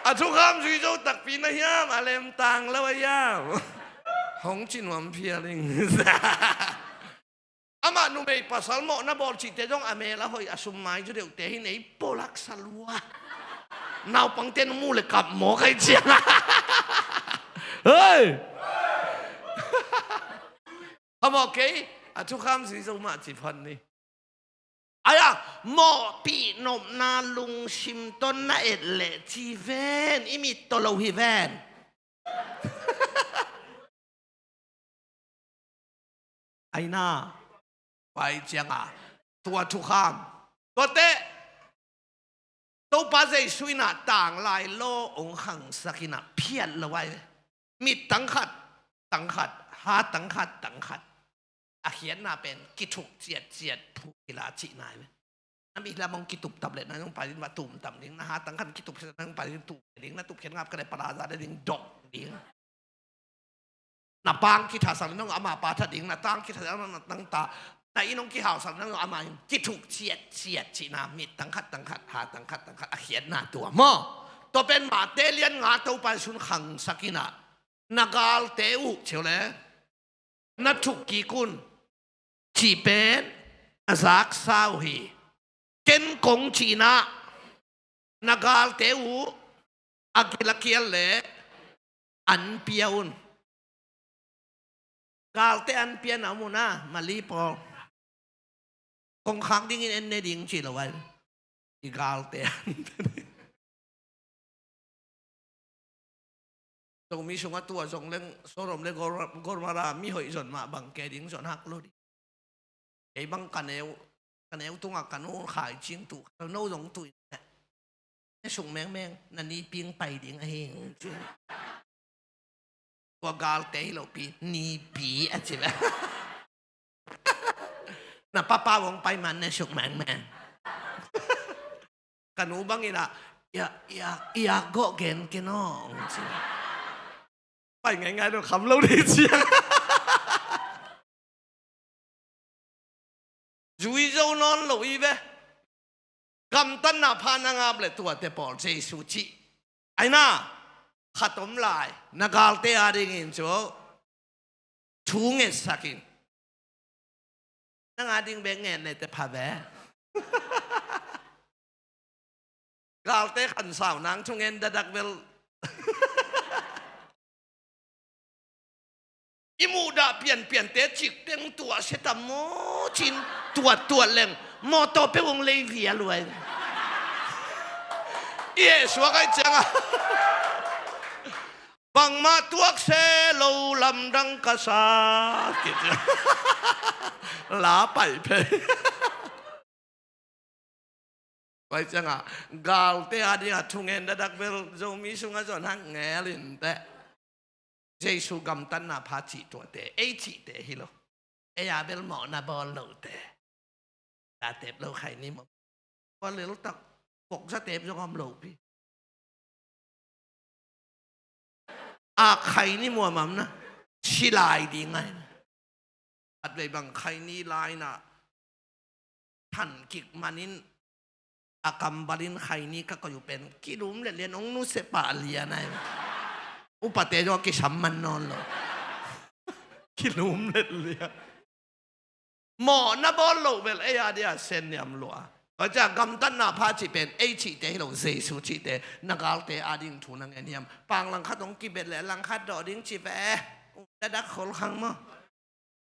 A thukham zui zo takpi na hiam, a lemtang lo a hiam. Hong ci nuam phial ing. Amah numei pasal mawhna bawl cihte zong a mel a hoih a sum mai zu deuhte hi nei polak sa lua. Naupangte nung mu le kap mawk ai ciang. Hei! A mawh kei, a thukham zui zo mah ci phan ni. Ai a, mawhpih nopna lungsim tawh na et leh ci ven, i mit tawh lo hi ven. Aina, pai cianga, tua thukham. Tuate, Topa Jesu inah tanglai law ong khangsak inah phiat lo ai ve. Mit tangkhat, tangkhat, ha tangkhat, tangkhat. A khiatna pen kithuk ciatciat phuk kila cihna ai ve. Na mi lam hong kitup tap le na hong pai ding va tum tam ding, na ha tang khan kitup khen na hong pai ding tum ding, na tup khen ngap ka le pala za ding dok ding. Na pang kitha sak le na hong ama pa tha ding, na tang kitha sak na tang ta, na inn hong kihau sak le na hong ama in kithuk ciat ciat cihna, mit tang khat tang khat, ha tang khat tang khat, a khiatna tua maw. Tua pen Mate lian nga Topa Jesu'n khangsak inah, na galte uh ciau le na thuk kik un cih pen a zaksa uh hi. Ken kong cihna, na galte uh a gil a kial leh an pia un. Galte an pia na om uh na, Mali pawl. Kongkhak dingin en ne ding ci lo ai. I galte an pia ding. Zomi sungah tua zong leng Sodom le Gor-, Gomorrah mi hoih zon mah bang ke ding, zon hak lo ding. Kei bang ka neu, ka neu tungah ka nu khai cing tu, ka no zong tu in. Ne suk mengmeng, na niping pai ding ahi. Tua galte hi lopi, nipi a ci ve. Na papa vong pai man ne suk mengmeng. Ka nu bangin ah, ia, ia, ia gawh gen ken aw, ci. Pai ngaingai lo kham lo dei ciang. Zui zo nawn lo i ve. Gamtatna pha na ngap le tuate pawl Jesu cih. Ai na, khat om lai, na galte adingin cu thu ngetsak in. Nang ading bek nget ne te pha ve. Galte khansau nang thungen dadak bel. I muhdah pianpiante cikteng tuah sia tam maw cin tuattuat leng mawtaw peuh hong lei via luai. I heh suak ai ciangah bangmah tuak se lo lamdang ka sa. La pai phei. Pai ciangah galte adingah thungen dadak bel Zomi sungah zon hang ngel in teh. Jesu gamtatna pha cih tuate, ei cihte hi lo. Ei a bel mawhna bawl lote. Tatep lo khai ni mawh. Kua lel tak pok zatep zong om lo pi. A khai ni muamam na, si lai ding ai na. At vei bang khai ni lai na, than kik manin, a kambalin khai ni ka koih uh pen kilum le lian ong nuse pah lian ai. Upate zong kisam man nawn lo. Kilum le lian. Mawhna bawl loh bel ei a dia sen niam lua. Tua ciah gamtatna pha cih pen ei cihte hi lo, Jesu cihte, na galte ading thu na ngen hiam? Pang langkhat hong kibet le langkhat dawh ding ci ve. Dadak khol khang maw?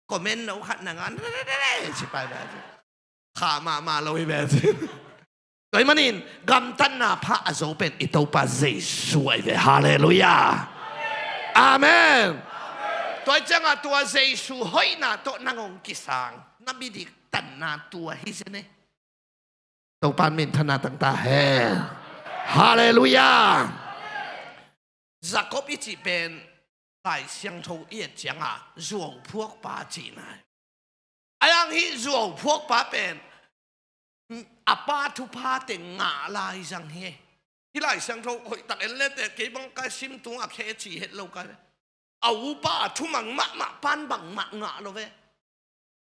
Comment no khat na ngan ci pai ve ci. Kha mahmah lo hi ve ci. Tua hi manin gamtatna pha a zo pen i Topa Jesu ahi ve. Halleluiah. Amen. Tua hi ciangah tua Jesu hoihna tawh nang hong kisang, na midik tanna tua hi zen e. Topa in minthanna tang ta hen. Halleluiah. Jacob i cih pen Lai Siangtho i et ciangah zuauphuakpa cihna hi. A yang hih zuauphuakpa pen a pa thuphate ngah lai zang hi. Hih Lai Siangtho hoihtak en lete kei bang ka sim tungah khe ci het lo ka ve. A upa a thumang mahmah pan bangmah ngah lo ve.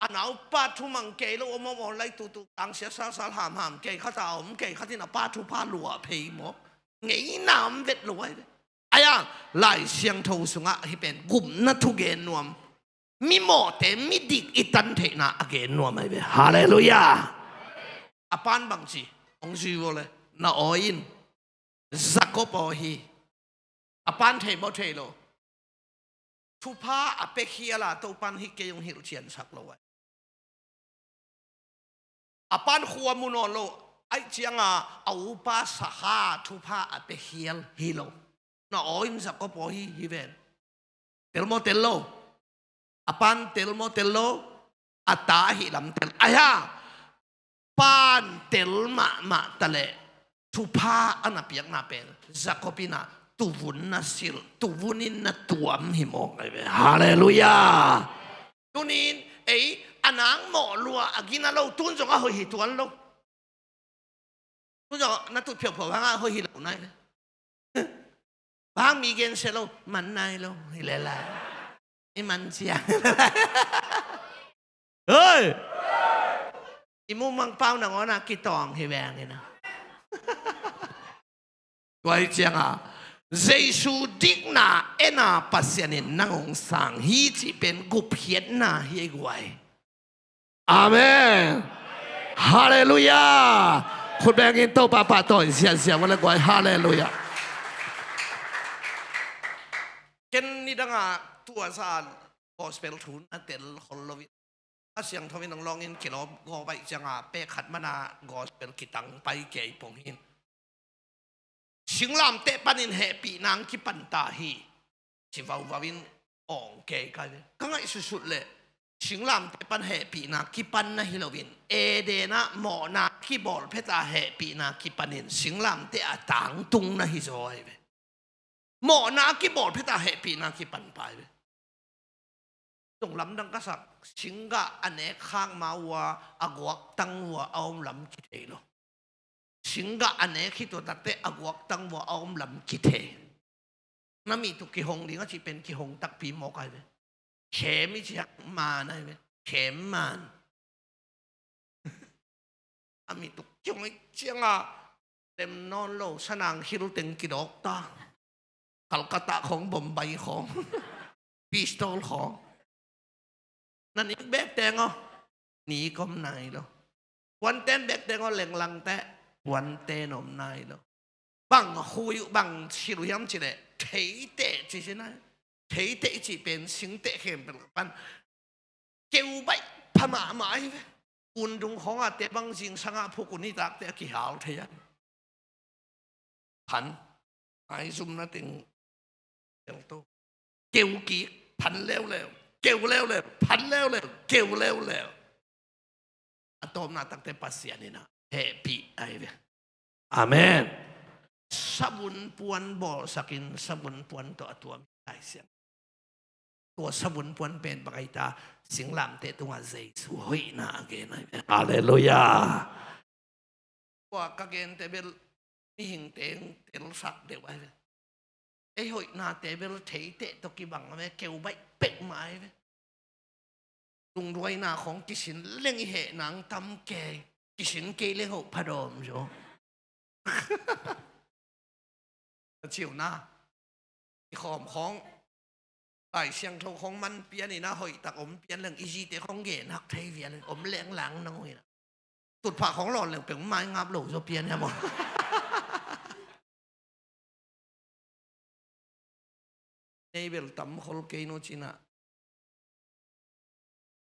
A naupa thumang kei lo om om aw lai tutu tangsia salsal hamham kei khat a om kei khat in a pa thupha luah phei maw? Ngeina om vet lo ai ve. Ai a Lai Siangtho sungah hih pen gupna thugen nuam. Mimawhte midik i tan theihna a gen nuam ai ve. Halleluiah. A pan bangci hong zui vua le na awi in Jacob aw hi. A pan thei maw thei lo? Thupha a pia khial a Topan hih kei hong hilh ciansak lo ai. A pan khua mu nawn lo ai cianga a upa sakha thupha a pia khial hi lo. Na aw in Jacob aw hi hi ven. Tel maw tel lo? A pan tel maw tel lo? A ta ahi lam tel. Ai ha. Pan tel mahmah ta leh thupha a na piakna pen Jacob in a tuvun na silh, tuvun in na tuam hi mawk ai ve. Halleluiah. Tunin ei a nang mawh lua a gina lo, tun zong a hoih hi tuan lo. Tun zong na tut phiauphau hangah a hoih hi lo nai le. Bang mi gen sia lo, man nai lo hi le lai. I man ciang. Hei! I mumang pau nangawn a kitawng hi veng hi na. Tua hi cianga Jesu dikna ena Pasian in nang hong sang hi cih pen gupkhiatna hi ei guai. Amen. Halleluiah. Khut bengin Topa pahtawi ziahziah ua le guai. Halleluiah. Ken nidangah tua zah gospel thu na tel khol lo in, a siangtho in hong lawngin kilawm gawp ahih cianga pek khat mana gospel kitang pai kei pong hin. Singlamteh panin hehpihna hong kipan ta hi. Ci vauvau in awng kei kai ve. Ka ngaihsutsut leh singlamteh pan hehpihna kipan na hi loin, Eden ah mawhna kibawl phet a hehpihna kipanin singlamteh a tangtung na hi zaw ahi ve. Mawhna kibawl phet a hehpihna kipan pai ve. Zong lamdang ka sak, singgah a nek khak ma uh a, a guaktang uh a, a om lam kithei lo. Singgah a nek hi tua takteh a guaktang uh a, a om lam kithei. Na mi tuk kihong ding a cih pen kihong takpi mawk ahi ve. Khem i cih hak man ahi ve. Khem man. A mi tuk kihong i cianga lem nawn lo, sanang khil teng kidawk ta. Calcutta khong, Bombay khong, pistol khong. Na nik bek teng aw, nik om nai lo. Puanten bek teng aw, lenglangte, puanten om nai lo. Bang khui uh, bang silh uh hiam cih leh, theiteh ci si nai. Theiteh i cih pen singteh khempeuh pan keu baih pha mahmah ahi ve. Kundung khawng a te bang zingsang a phuk uh nitak te a kihal thei a. Phan. Ai zum na teng. Tel to. Keu kik. Phan leuleu. Keu leuleu. Phan leuleu. Keu leuleu. A tawpna takte Pasian in a hehpih ahi ve. Amen. Sabun puan bawlsakin sabun puan tawh a tuam hi Lai Siang. Tua sabun puan pen bang ahi ta, singlamteh tungah Jesu hoihna a gen ahi ve. Halleluiah. Tua ka gente bel mihing teng telsak deuh ahi ve. Ei hoihnate bel theiteh tawh kibang a ve, keu baih pek mah ahi ve. Lungduaina khawng kisin leng i heh nang tam kei. Kisin kei leng hoh phadawm zaw. A ciu na. I khawm khawng. Lai Siangtho khawng man pian ina hoihtak om pian leng i zite khawng gen hak thei vial om leng lang nang hoih na. Tutphah khawng lawn leng peng mai ngap lo zaw pian hiam aw. Nei bel tam khol kei no cina.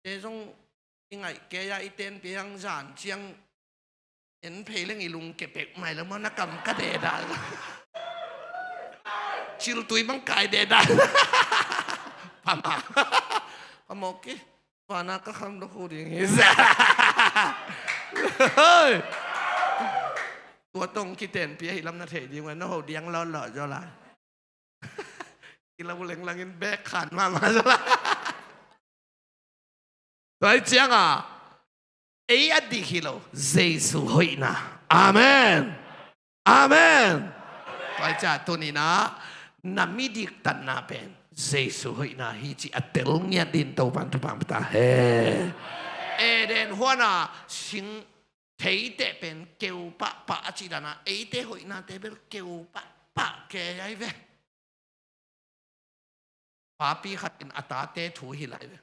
Te zong i ngaih kei a i ten piang zan ciang en phei leng i lung kepek mai lo maw na kam ka deda. Ciltui bang kai deda. Pama. Pamawk ki. Vana ka kham dok hu ding hi. Hoi. Tua tong kiten pia hi lam na thei ding ua na ho diang lo lo zaw lai. Kila bu leng langin bek khan mahmah zaw lai. Tua hi cianga ei a dik hi lo, Jesu hoihna. Amen. Amen. Tua hi cia tunina na mi diktatna pen Jesu hoihna hi ci a tel ngiat din Topan thupha pia ta hen. Eden huana sing theiteh pen keu pahpah a cih dana eite hoihnate bel keu pahpah kei ahi ve. Papi khat in a tate thu hilh ahi ve.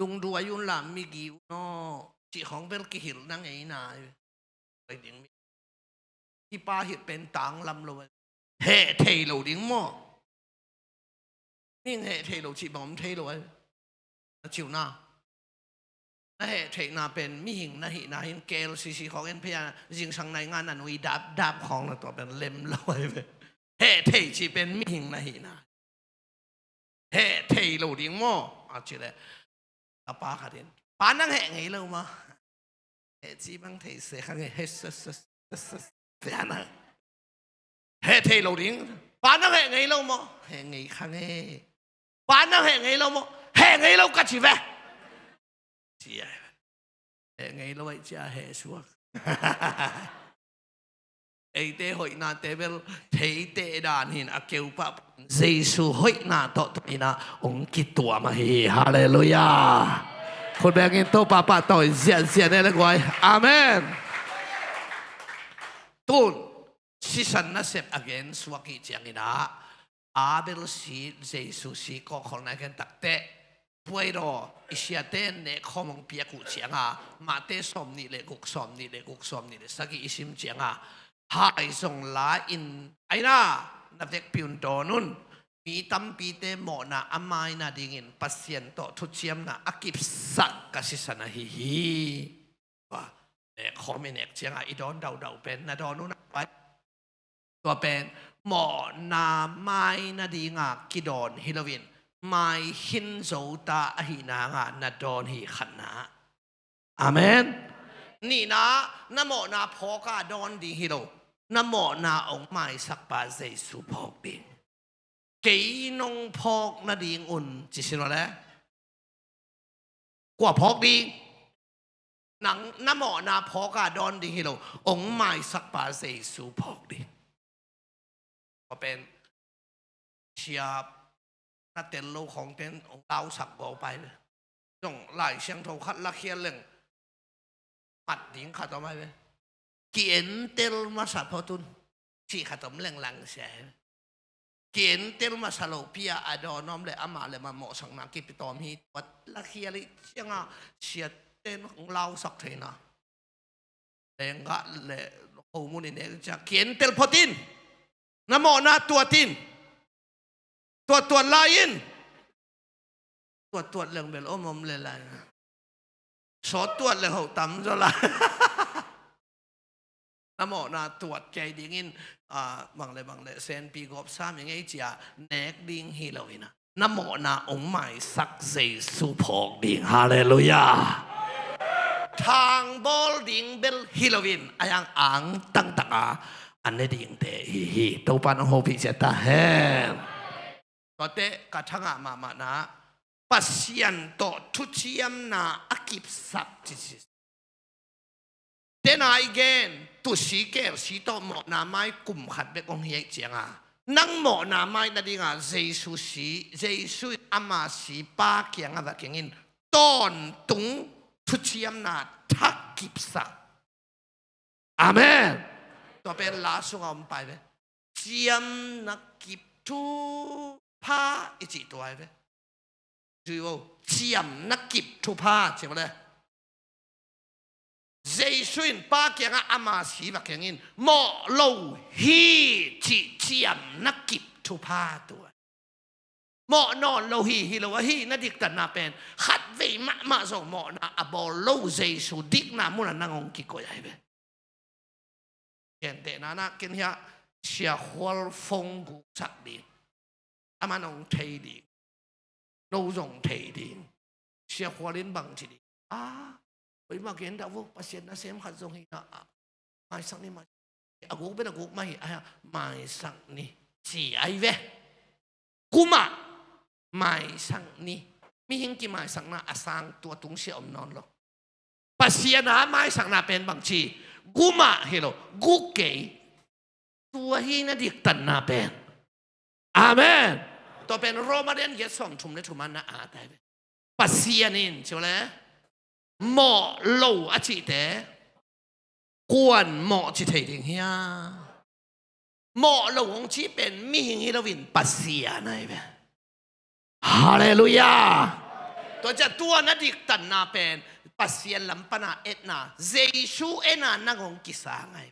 Lungduai un la migi un aw cih khawng bel kihilh na ngei nai ve. Pai ding mi. Hi pa hilh pen tanglam lo ahi ve. Heh thei lo ding maw. Mihing heh thei lo cih bang om thei lo ahi ve. Na ciu na. Na heh theihna pen mihing na hihna hin K L C C khawng en phei a zingsang nai nga na nui dap dap khawng na tua pen lem lo ahi ve. Heh thei cih pen mihing na hihna. Heh thei lo ding maw a cih leh a pa khat in pa nang heh ngei lo maw. Heh ci bang thei se kha ngei. Heh se se se se se na. Heh thei lo ding. Pa nang heh ngei lo maw. Heh ngei kha ngei. Pa nang heh ngei lo maw. Heh ngei lo ka ci ve. Ci a. Heh ngei lo aih cia heh suak. Eite hoihnate bel theite dan hin a keu pah Jesu hoihna tawh tuina hong kituam ahi hi. Halleluiah. Khut bengin Topa pahtawi ziahziah ne le guai. Amen. Tun sisan nasep a gen suak hi ciangin ah Abel si, Jesu si kawkholhna a gen takteh puaidaw i siate in nehkhawm hong piak uh cianga, Mate sawmnih le guk, sawmnih le guk, sawmnih le sagih i sim cianga, hai zong la-in, aina, na vekpi un dawn un. Mi tampite mawhna a maina dingin Pasian tawh thuciamna a kipsak ka sisan ahi hi. Tua, nehkhawm i nek cianga i dawn daudau pen na dawn un a pai. Tua pen mawhna mai nadinga kidawn hi loin, mai khin zo ta ahih nanga na dawn hi, khatna. Amen. Nihna, na mawhna phawka dawn ding hi lo. Na mawhna hong maisakpa Jesu phawk ding. Kei nong phawk nadingun ci sin aw le. Kua phawk ding? Nang na mawhna phawka dawn ding hi lo, hong maisakpa Jesu phawk ding. Kua pen, siap na tel lo khawngten hong lausak gawpai ve. Zong Lai Siangtho khat lakhial leng mat ding khat om ai ve. Ki-entel masa phot un, cih khat om leng langsia ai ve. Ki-entel masa lopi-a a dawn om le amah le amah mawhsakna kipitawm hi. Tua lakhial i cianga siaten hong lausak theina. Lenggah le homun i nek ciang ki-entel phot in. Na mawhna tuat in. Tuat tuat lai in. Tuat tuat leng bel om om le lai. Sawt tuat leng ho tam zaw lai. Na mawhna tuat kei dingin, ah, bang le bang le senpi gawp sam i ngei cia nek ding hi lo hi na. Na mawhna hong maisak Jesu phawk ding. Halleluiah. Thangbawl ding bel hi loin a yang angtang taka a ne dingte hi hi. Topa nong hopih cia ta hen. Tuate ka thangah mahmahna Pasian tawh thuciamna a kipsak cici. Tena i gen, tusi kelsi tawh mawhna mai kum khat bek hong hi aih cianga, nang mawhna mai nadinga Jesu si, Jesu in ama si Pa kiangah va kengin tawntung thuciamna thak kipsak. Amen. Tua pen la sunga om pai ve. Ciamna kip thupha i cih tua ai ve. Zui vo, ciamna kip thupha ci vo le. Jesu in Pa kiangah ama si va kengin mawh lo hi cih ciamna kip thupha tua. Mawh nawn lo hi, hi lo ahi na diktatna pen khatvei mahmah zong mawhna a bawl lo Jesu dikna munah nang hong kikoih ai ve. Gentehna na ken hiah Sia Khual phone guksak ding. Aman hong thei ding. No zong thei ding. Sia Khual in bang ci ding. Ah, koimah gen dah vo, Pasian nasem khat zong hi na, ah, maisak ni, mai. A guk pen a guk mah hi, ah, maisak ni ci ai ve. Kumah maisak ni. Mihing kimaisakna a sang tua tungsia om nawn lo. Pasian a maisakna pen bang ci, gumah hi lo, guk kei. Tua hi na diktatna pen. Amen. Tua pen Roma lian giat sawm thum le thum ah na at ai ve. Pasian in ci le mawh lo a cihte kuan mawh ci thei ding hia? Mawh lo hong cih pen mihing hi loin Pasian ai ve. Halleluiah. Tua ciah tua na diktatna pen Pasian lam pana etna, Jesu ena nang hong kisang ai.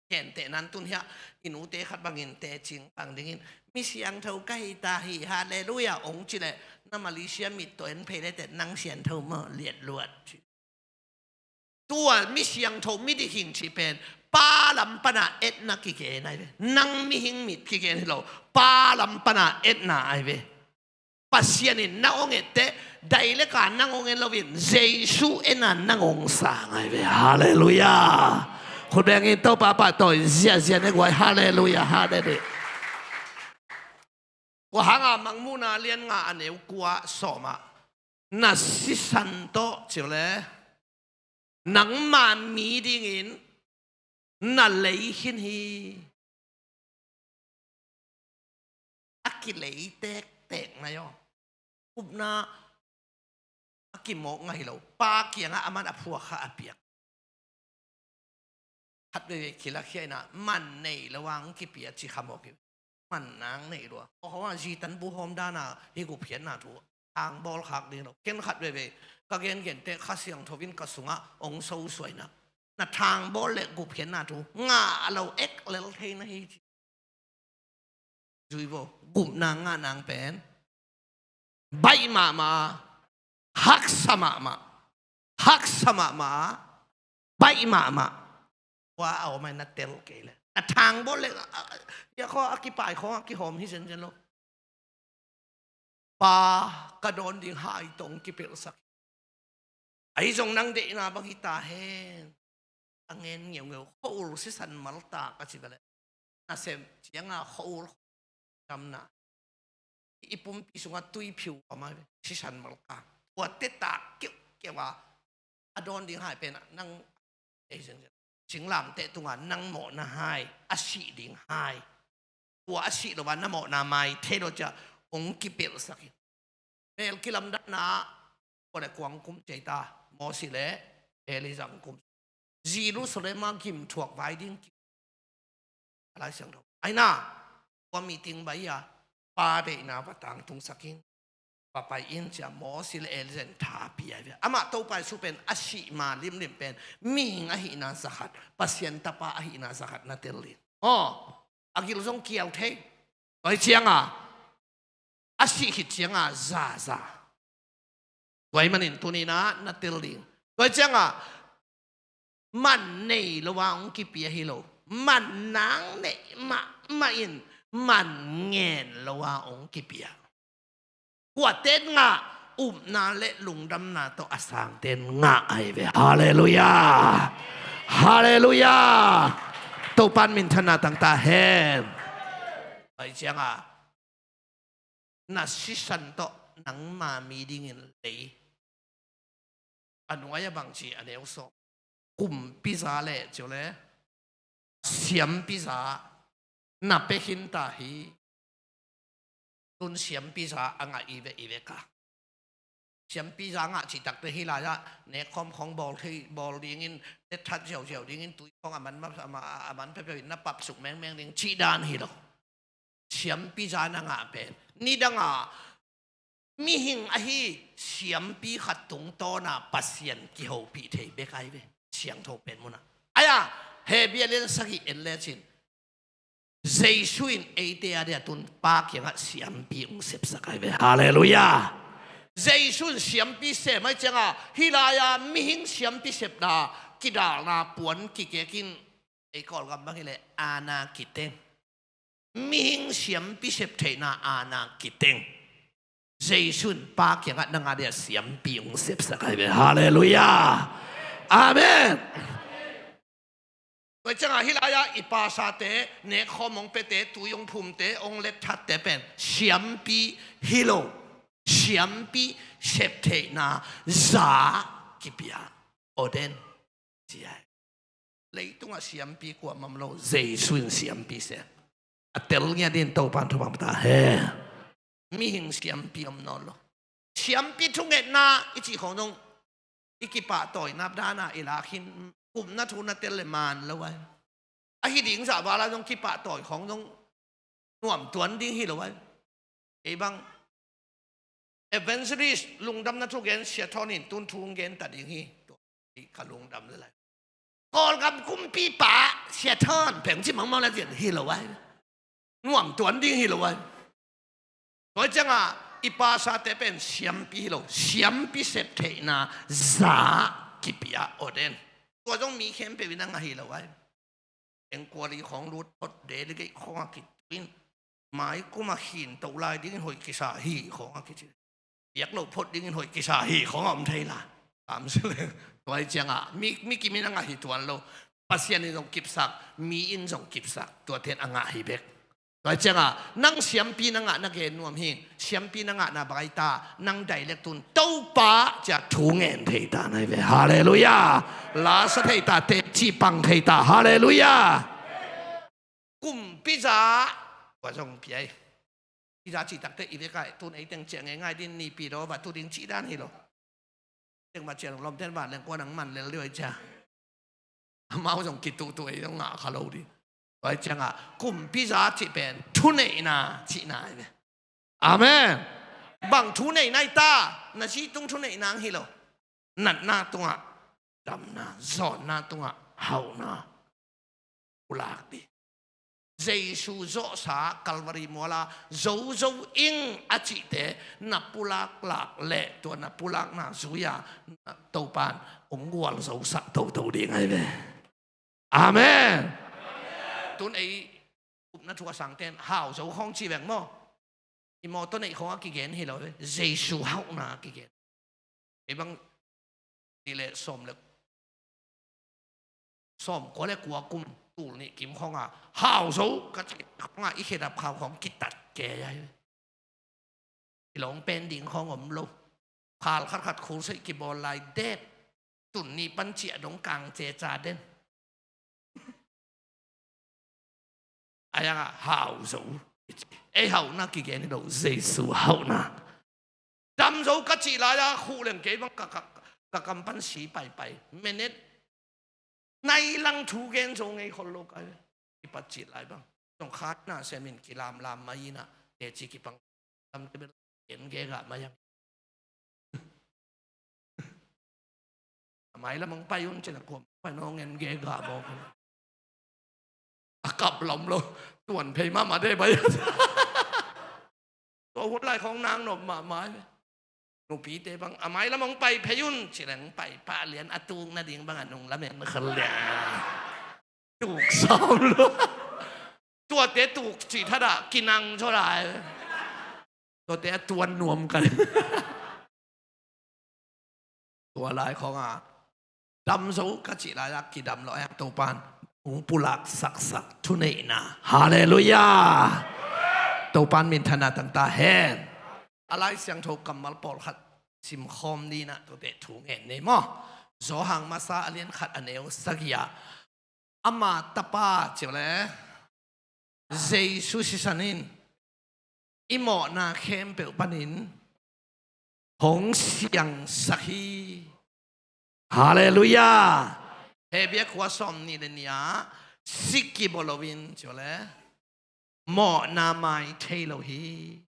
Gentehna in tun hiah i nute khat bangin tecing pang dingin mi siangtho ka hi ta hi, halleluiah hong ci leh na Malaysia mit tawh en phei le teh nang siangtho maw liatluat ci. Tua mi siangtho mi dikhin cih pen Pa lam pana etna kigen ai ve. Nang mihing mit kigen hi lo, Pa lam pana etna ai ve. Pasian in nang hong etteh, daileka nang hong en loin Jesu ena nang hong sang ai ve. Halleluiah. Khut bengin Topa pahtawi ziahziah ne guai. Halleluiah, halleluiah. Kua hanga Mangmuhna lian nga a neu kua sawmah na sisan tawh ci le nangma mi dingin na lei khin hi. A kilei tektek nai aw. Upna a kimawk ngai lo. Pa kiangah aman a phuak kha a piak. Khat veivei kilakhia inah man nei lo ang kipia ci khamawk hi. Man nang nei lua. Aw, zitan bu hawm dana hi gupkhiatna thu thangbawl khak ding lo. Ken khat veve ka gengen teh Kha Siangtho in ka sungah hong sosuaina, na thangbawl le gupkhiatna thu ngah lo ek lel thei na hi ci. Zui vo, gupna ngah nang pen baih mahmah, haksa mahmah, haksa mahmah, baih mahmah. Tua a om ai na tel kei le na thangbawl le a, a, ya kho a kipai kho a kihawm hi zenzen lo. Pa, ka dawn ding hai tong kipelhsak. Ahi zong nang deihna bang hi ta hen. A ngen ngeungeu, khuaul sisan malta ka ci bale. Nasem cianga khuaul damna. I pumpi sungah tuiphiu a mai sisan malka. Tua teta kiukiu a, a dawn ding hai pen nang ei zenzen. Singlamteh tunga nang mawhna hai, a sih ding hai. Tua a sih lo a na mawhna mai thei lo cia hong kipelhsak hi. Mel kilamdanna, kua le kuang kum cei ta, Mosi le Elijah kum. Jerusalem a gimthuak vai ding ki. A Lai Siangtho. Aina, kua meeting bai a, pa deihna va tangtungsak in. Pa pai in cia Mosi le Elijah in tha pi ai ve. Amah Topa Jesu pen a sih ma limlim pen mihing ahihna zakhat, Pasian tapa ahihna zakhat na tel in. Aw, a gil zong kial thei. Tua hi cianga a sih khit cianga zaza. Tua hi manin tunina na tel ding. Tua hi cianga man nei lo a hong kipia hi lo. Man nang neih mahmah in man ngen lo a hong kipia. Kuaten ngah, upna le lungdamna tawh a sangten ngah ahi ve. Halleluiah. Halleluiah. Topan minthanna tangta hen. Pai cianga na sisan tawh nangma mi dingin lei. A nuai a bangci a neu sawm. Kumpiza le cio le siampiza na pekhinta hi. Tun siampiza a ngah i ve i ve ka. Siampiza ngah cihtakte hi lai-ah nekkhawm khawng bawl thei bawl dingin, tetthat ziauziau dingin, tui khawng a man, a man peuhpeuh in na papsuk mengmeng ding cih dan hi lo. Siampiza na ngah pen nidangah mihing ahi siampi khat tungtawna Pasian kihopih thei bek ai ve. Siangtho pen munah ai-a Hebrew lian sagih en lecin Jesu in eite a dia tun Pa kiangah siampi hong sepsak ai ve. Halleluiah. Jesu in siampi sem ai cianga hi lai-a mihing siampi sepna kidalna puan kikekin ei Kawlgam bang hileh aana kiteng. Mihing siampi sep theihna aana kiteng. Jesu in Pa kiangah nang a dia siampi hong sepsak ai ve. Halleluiah. Amen. Tua ciangah hi lai-ah i pasate nekkhawm hong pete, tui hong phumte, hong letthatte pen siampi hi lo. Siampi sep theihna za kipia. Ordain ci ai. Leitungah siampi kuamah om lo, Jesu in siampi sem. A tel ngiat in Topan thupha pia ta hen. Mihing siampi om nawn lo. Siampi thungetna i cih khawng zong i kipahtawi napdana i lak hin, kumna thu na tel le maan lo ai. Ahi ding zah vala zong kipahtawi khawng zong nuam tuan ding hi lo ai. Ei bang evangelist lungdamna thugen Sia Thawn in tun thu hong gen ta ding hi. Tua hi ka lungdam le lai. Kawlgam kumpipa Sia Thawn peng ci mangmang la cian hi lo ai. Nuam tuan ding hi lo ai. Tua ciangah i pasate pen siampi hi lo, siampi sep theihna za kipia ordain. Tua zong mi khempeuh in a ngah hi lo ai. Inquiry khawng lut phot, delegate khawng a kituin, mai kuma khin to lai dingin hoih kisa hi khawng a kici. Piak lo phot dingin hoih kisa hi khawng a om thei la. Kamsel tua ciangah mi, mi kimin a ngah hi tuan lo. Pasian in zong kipsak, mi in zong kipsak, tuaten a ngah hi bek. Tua ciangah nang siampi na ngah na gen nuam hi. Siampi na ngahna baita nang direct tun Topa cia thu ngen thei ta nai ve. Halleluiah. Lasa thei ta, teci pang thei ta. Halleluiah. Kumpiza tua zong piai. Piza cihtakte i vek ai tun eiteng ciah ngeingai din nipi lo va tu ding cih dan hi lo. Teng va cian lom ten va leng kua nang man lel dih oi cia. Amau zong kituhtuh ei zong ngah kha lo dih. Oi ciangah kumpiza cih pen thuneihna cihna ai ve. Amen. Bang thu nei nai ta, na zi tung thu nei nang hi lo. Natna tungah damna, zawnna tungah hauhna pulak dih. Jesu zawhsa Calvary muala zozo ing a cihte na pulak lak leh tua na pulakna zui-a na Topan hong gualzosak toto ding ahi ve. Amen. Tun ei upna thu a sangten hau zo khawng ci veng maw? I mawtaw neih khawng a kigen hi lo ve. Jesu hauhna a kigen. Ei bang ti le sawm le sawm kua le kua kum tul nih kim khawng a hau zo ka ci khawng a i khedap khau khawng kitat kei ahi ve. I lawng pen ding khawng om lo. Khal khatkhat khul seh kibawl lai det. Tun ni pan ciah dong kang ceca den. A yangah hau zo. Ei hauhna kigen hi lo, Jesu hauhna. Dam zo ka cih lai-a khuh leng kei bang ka, ka, ka kam pan si paipai. Minute nai lang thu gen zo ngei khol lo kai. I pat cih lai bang. Zong khat na semin kilamlam mai inah teci kipang. Lamte bel en gega mai ang. A mai lam hong pai un cin a kuam pai nong en gega bawk. A kap lom lo. Tuan phei mahmah de bai. Tua hun lai khawng nang nop mahmah. Nupite bang a mai lam hong pai phei un ci leng pai pah lian a tuk nading bang a nung lamen khol lian. Tuk sam lo. Tuate tuk cih thadah kinang zaw lai. Tuate a tuan nuam kan. Tua lai khawngah dam zo ka cih lai-ah kidam lo a, Topan hong pulak saksak thuneihna. Halleluiah. Topan minthanna tangta hen. A Lai Siangtho kammal pawlkhat simkhawm ni-in ah tuate thu ngen ni maw? Johan masa a lian khat a neu sagih ah ama tapa ci le Jesu sisan in i mawhna khempeuh panin hong siangsak hi. Halleluiah. Hebru kua sawm nih le nih ah si kibawl loin ci le mawhna mai thei lo hi.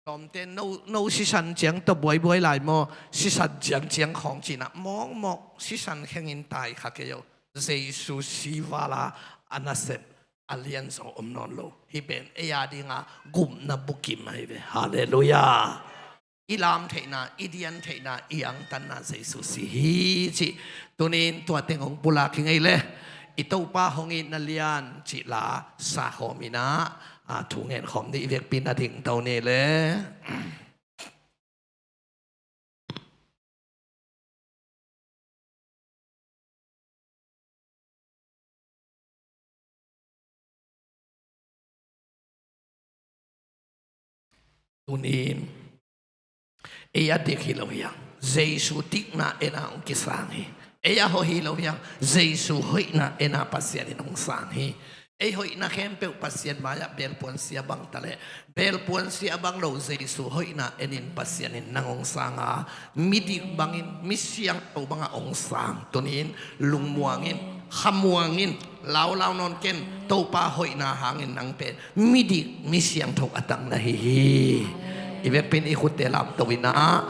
Lawmte no, no sisan ciang tawh buaibuai lai maw? Sisan ciangciang khawng cinah mawkmawk sisan khengin tai kha kei o. Jesu si vala a nasep a lianzaw om nawn lo. Hih pen ei a dinga gupna bukim ahi ve. Halleluiah. I lam theihna, i dian theihna, i angtanna Jesu si hi cih. Tunin tua teng hong pulak hi ngei le. I Topa hong itna lian cih la sakhawm inah a thu ngen khawm ni, i vekpi na dingto ni le. Tunin ei a dik hi lo hiang, Jesu dikna en a hong kisang hi. Ei a hoih hi lo hiang, Jesu hoihna en a Pasian in hong sang hi. Ei hoihna khempeuh Pasian mai-ah belpuansia bang taleh belpuansia bang lo Jesu hoihna enin Pasian in nang hong sang a, midik bangin misiangtho bangah hong sang. Tunin lungmuang in, khamuang in, laulau nawn ken, Topa hoihna hangin nang pen midik misiangtho a tang na hi hi. I vekpin i khutte lamto inah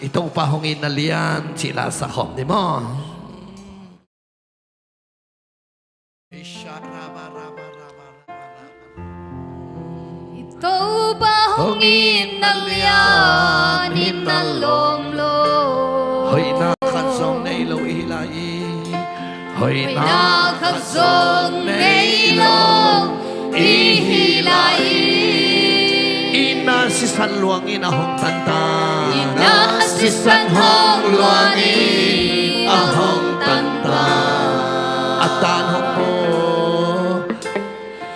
i Topa hong itna lian cih la sakhawm ni maw? I Topa hong itna lian in na lawm lo. Hoihna khat zong nei lo i hi lai i. Hoihna khat zong nei lo i hi lai i. I na sisan luangin a hong tanta. I na sisan hong luangin a hong tanta. A tan hong bawl,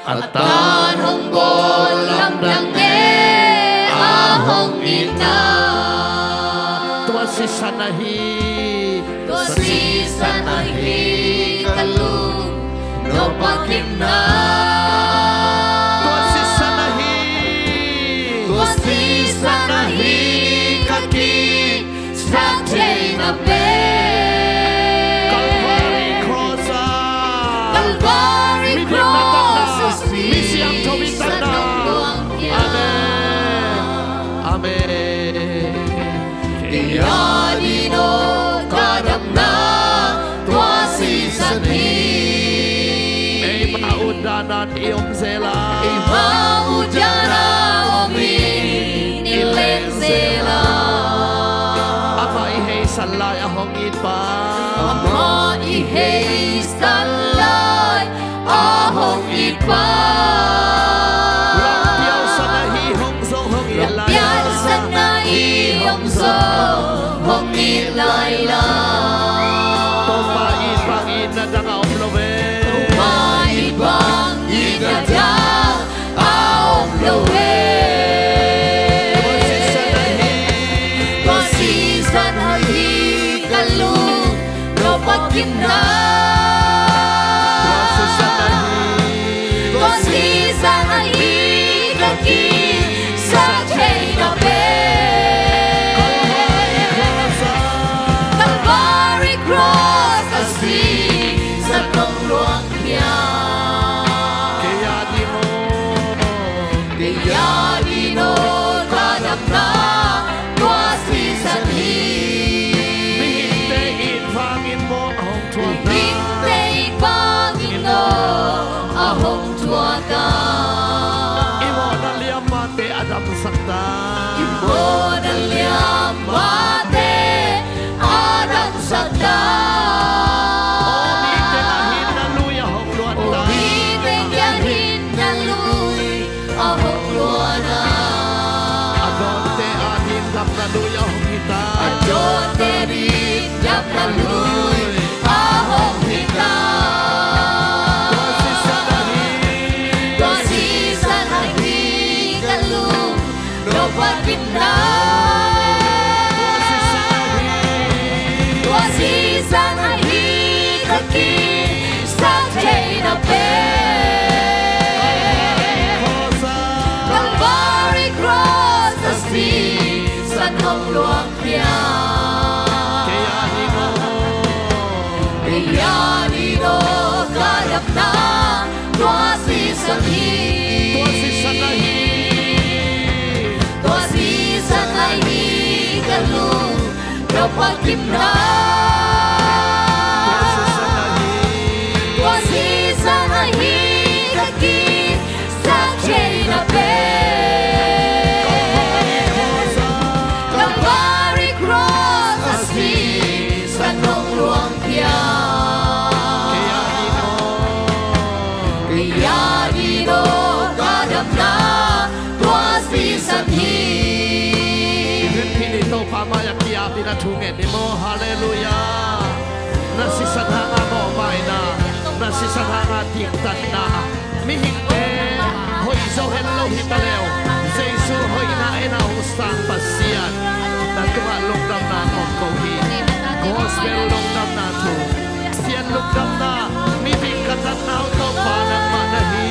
a tan hong bawl lamdang ne a hong itna. Tua sisan ahi, tua sisan ahi ka lung nop a kipna. Tua sisan ahi, tua sisan ahi ka ki sak theihna pen. Calvary Cross ah. Calvary Cross ah. Misiangtho i tanna. Amen. Kei a ding aw ka damna tua sisan hi. Eima utdan ah i om zel a, eima utdan ah om in i leng zel a. Amah i heisan lai a hong it pa, amah i heisan lai a hong it pa. Lampial san ahi hong zong hong it lai a, lampial san ahi hong zong hong it lai a. Topa it bang itna dang a om lo ve. Topa it bang itna dang a om lo ve. Tua sisan ahi, tua sisan ahi ka lung nop a kimna. Tua sisan ahi, tua sisan ahi ka kisa theihna pen. Calvary cross ah, Calvary cross ah sisan hong luang hiam. Kei a ding aw, kei a ding aw ka damna tua sisan hi. Mihingte it vangin maw a hong thuakna, mihingte it vangin maw a hong thuakna. I mawhna liammate a damsak ta, i mawhna liammate a damsak ta. Aw, mi teng ah hinna lui a hong luang ta, aw, mi teng ah hinna lui a hong luang a. A dawnte ading damna lui a hong hi ta, a dawnte ading damna lui a hong hi ta. Tua sisan ahi, tua sisan ahi ka lung nop a kimna. Tua sisan ahi, tua sisan ahi ka kisa theihna pen. Calvary cross ah sisan hong luang hiam. Kei a ding aw, kei a ding aw ka damna tua sisan hi. Tua sisan ahi, tua sisan ahi ka lung nop a kimna. Tua sisan ahi, tua sisan ahi ka kisa theihna pen. Calvary cross ah sisan hong luang hiam. Kei a ding aw, kei a ding aw ka damna tua sisan hi. I vekpi ni Topa mai-ah kiapin a thu ngen ni maw. Halleluiah. Na sisan hanga mawhmaina, na sisan hanga diktatna, mihingte hoih zo het lo hi ta leh, Jesu hoihna en a hong sang Pasian, na tungah lungdamna kong ko hi. Gospel lungdamna thu, Pasian lungdamna, mi diktatna uh Topa nangmah na hi.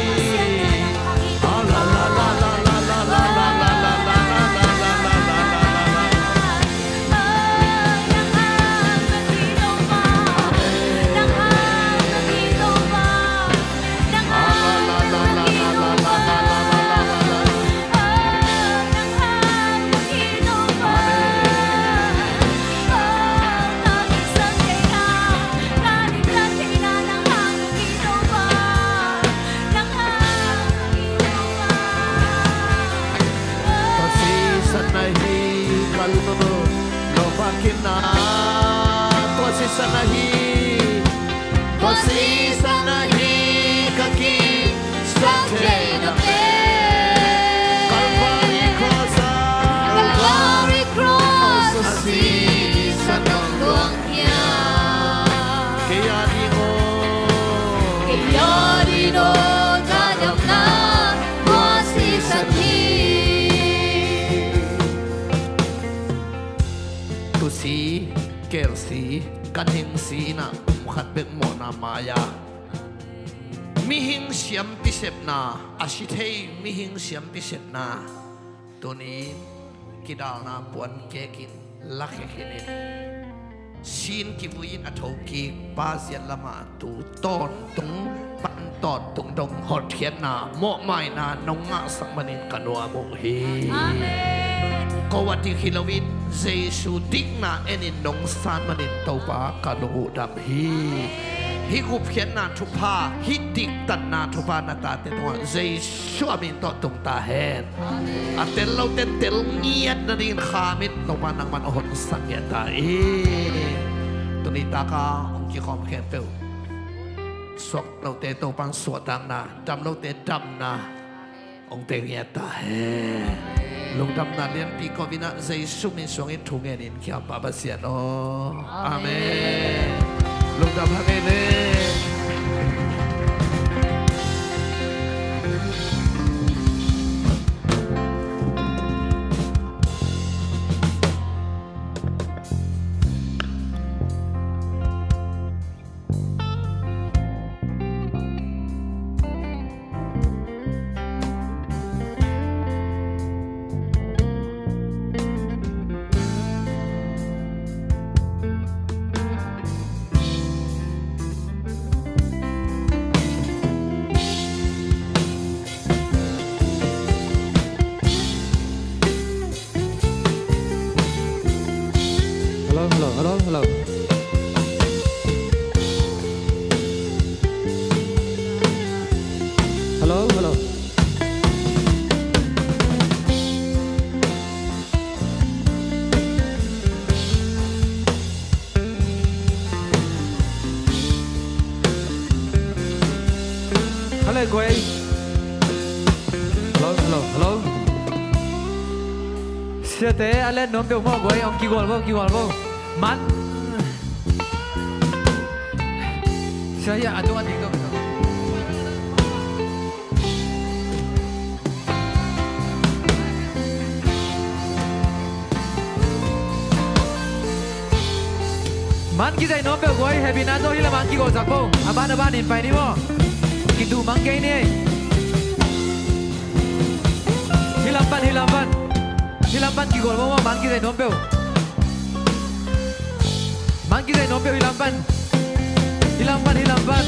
Tua sisan ahi ka lung nop a kimna. Tua sisan ahi, tua sisan ahi ka kisa theihna pen. Calvary cross ah, Calvary cross ah sisan hong luang hiam. Kei a ding aw, kei a ding aw ka damna tua sisan hi. Tusi, kelsi, ganhingsi in ah kum khat bek mawhna mai-a mihing siampi sepna, a si thei mihing siampi sepna, tuni kidalna puan kekin lakhia khin in, sin kivui in a thokik Pasian lamah tu tawntung pan tawntung dong hotkhiatna mawhmaina nong ngahsak manin ka nuam uh hi. Amen. Ko a dik hi loin Jesu dikna enin nong san manin Topa ka lung uh dam hi. Hih gupkhiatna thupha, hih diktanna thupha na tate tungah Jesu a min tawh tung ta hen. A tel lote tel ngiat nadingin kha min Topa nangman a honsak ngiat ta in. Tuni taka hong kikhawm khempeuh, suak lote Topa suahtakna, dam lote damna hong pia ngiat ta hen. Lungdamna lianpi ko-in ah Jesu min suangin thu ngenin kiam pa Pasian aw. Amen. Lungdam hang ei ve. Hello, hello, hello, hello. Hello, hello. Hello, guai. Hello, hello, hello. Siate, a let nuam peuh maw, guai, hong kigual vo, kigual vo. Man. Sia, ya, a tung, a tung, tung, tung. Man kizai nuam peuh guai, happy na tawh hih lamah kigawlsak vo. A ban a banin pai ni maw. Kiduh mang kei ni ei. Hih lam pan, hih lam pan. Hih lam pan kigual vo maw, man kizai nuam peuh. Man kizai nuam peuh, hih lam pan. Hih lam pan, hih lam pan.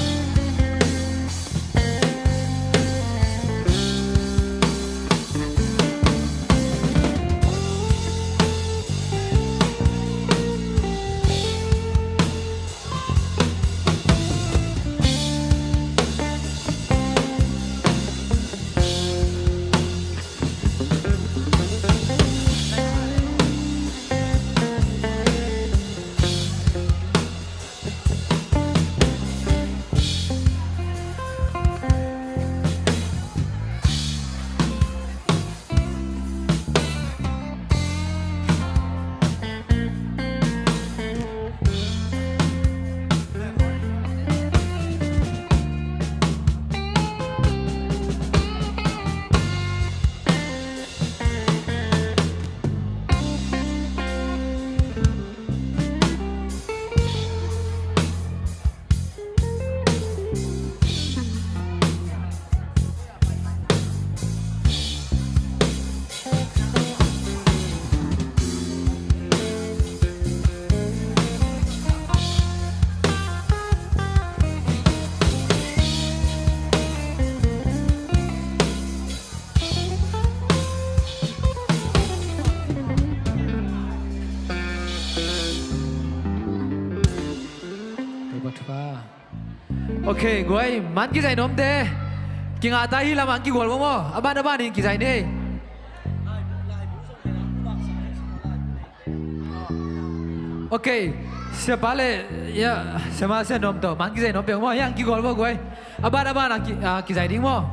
Ok, guai, man kizai nuamte. Kingah ta, hih lamah kigual vo maw. A ban a banin kizai ni ei. Ok, siapa le, ya, siapa sia nuam tawh man kizai nuam peuh maw. Hiang kigual vo guai. A ban a banah ki, ah, kizai ding maw.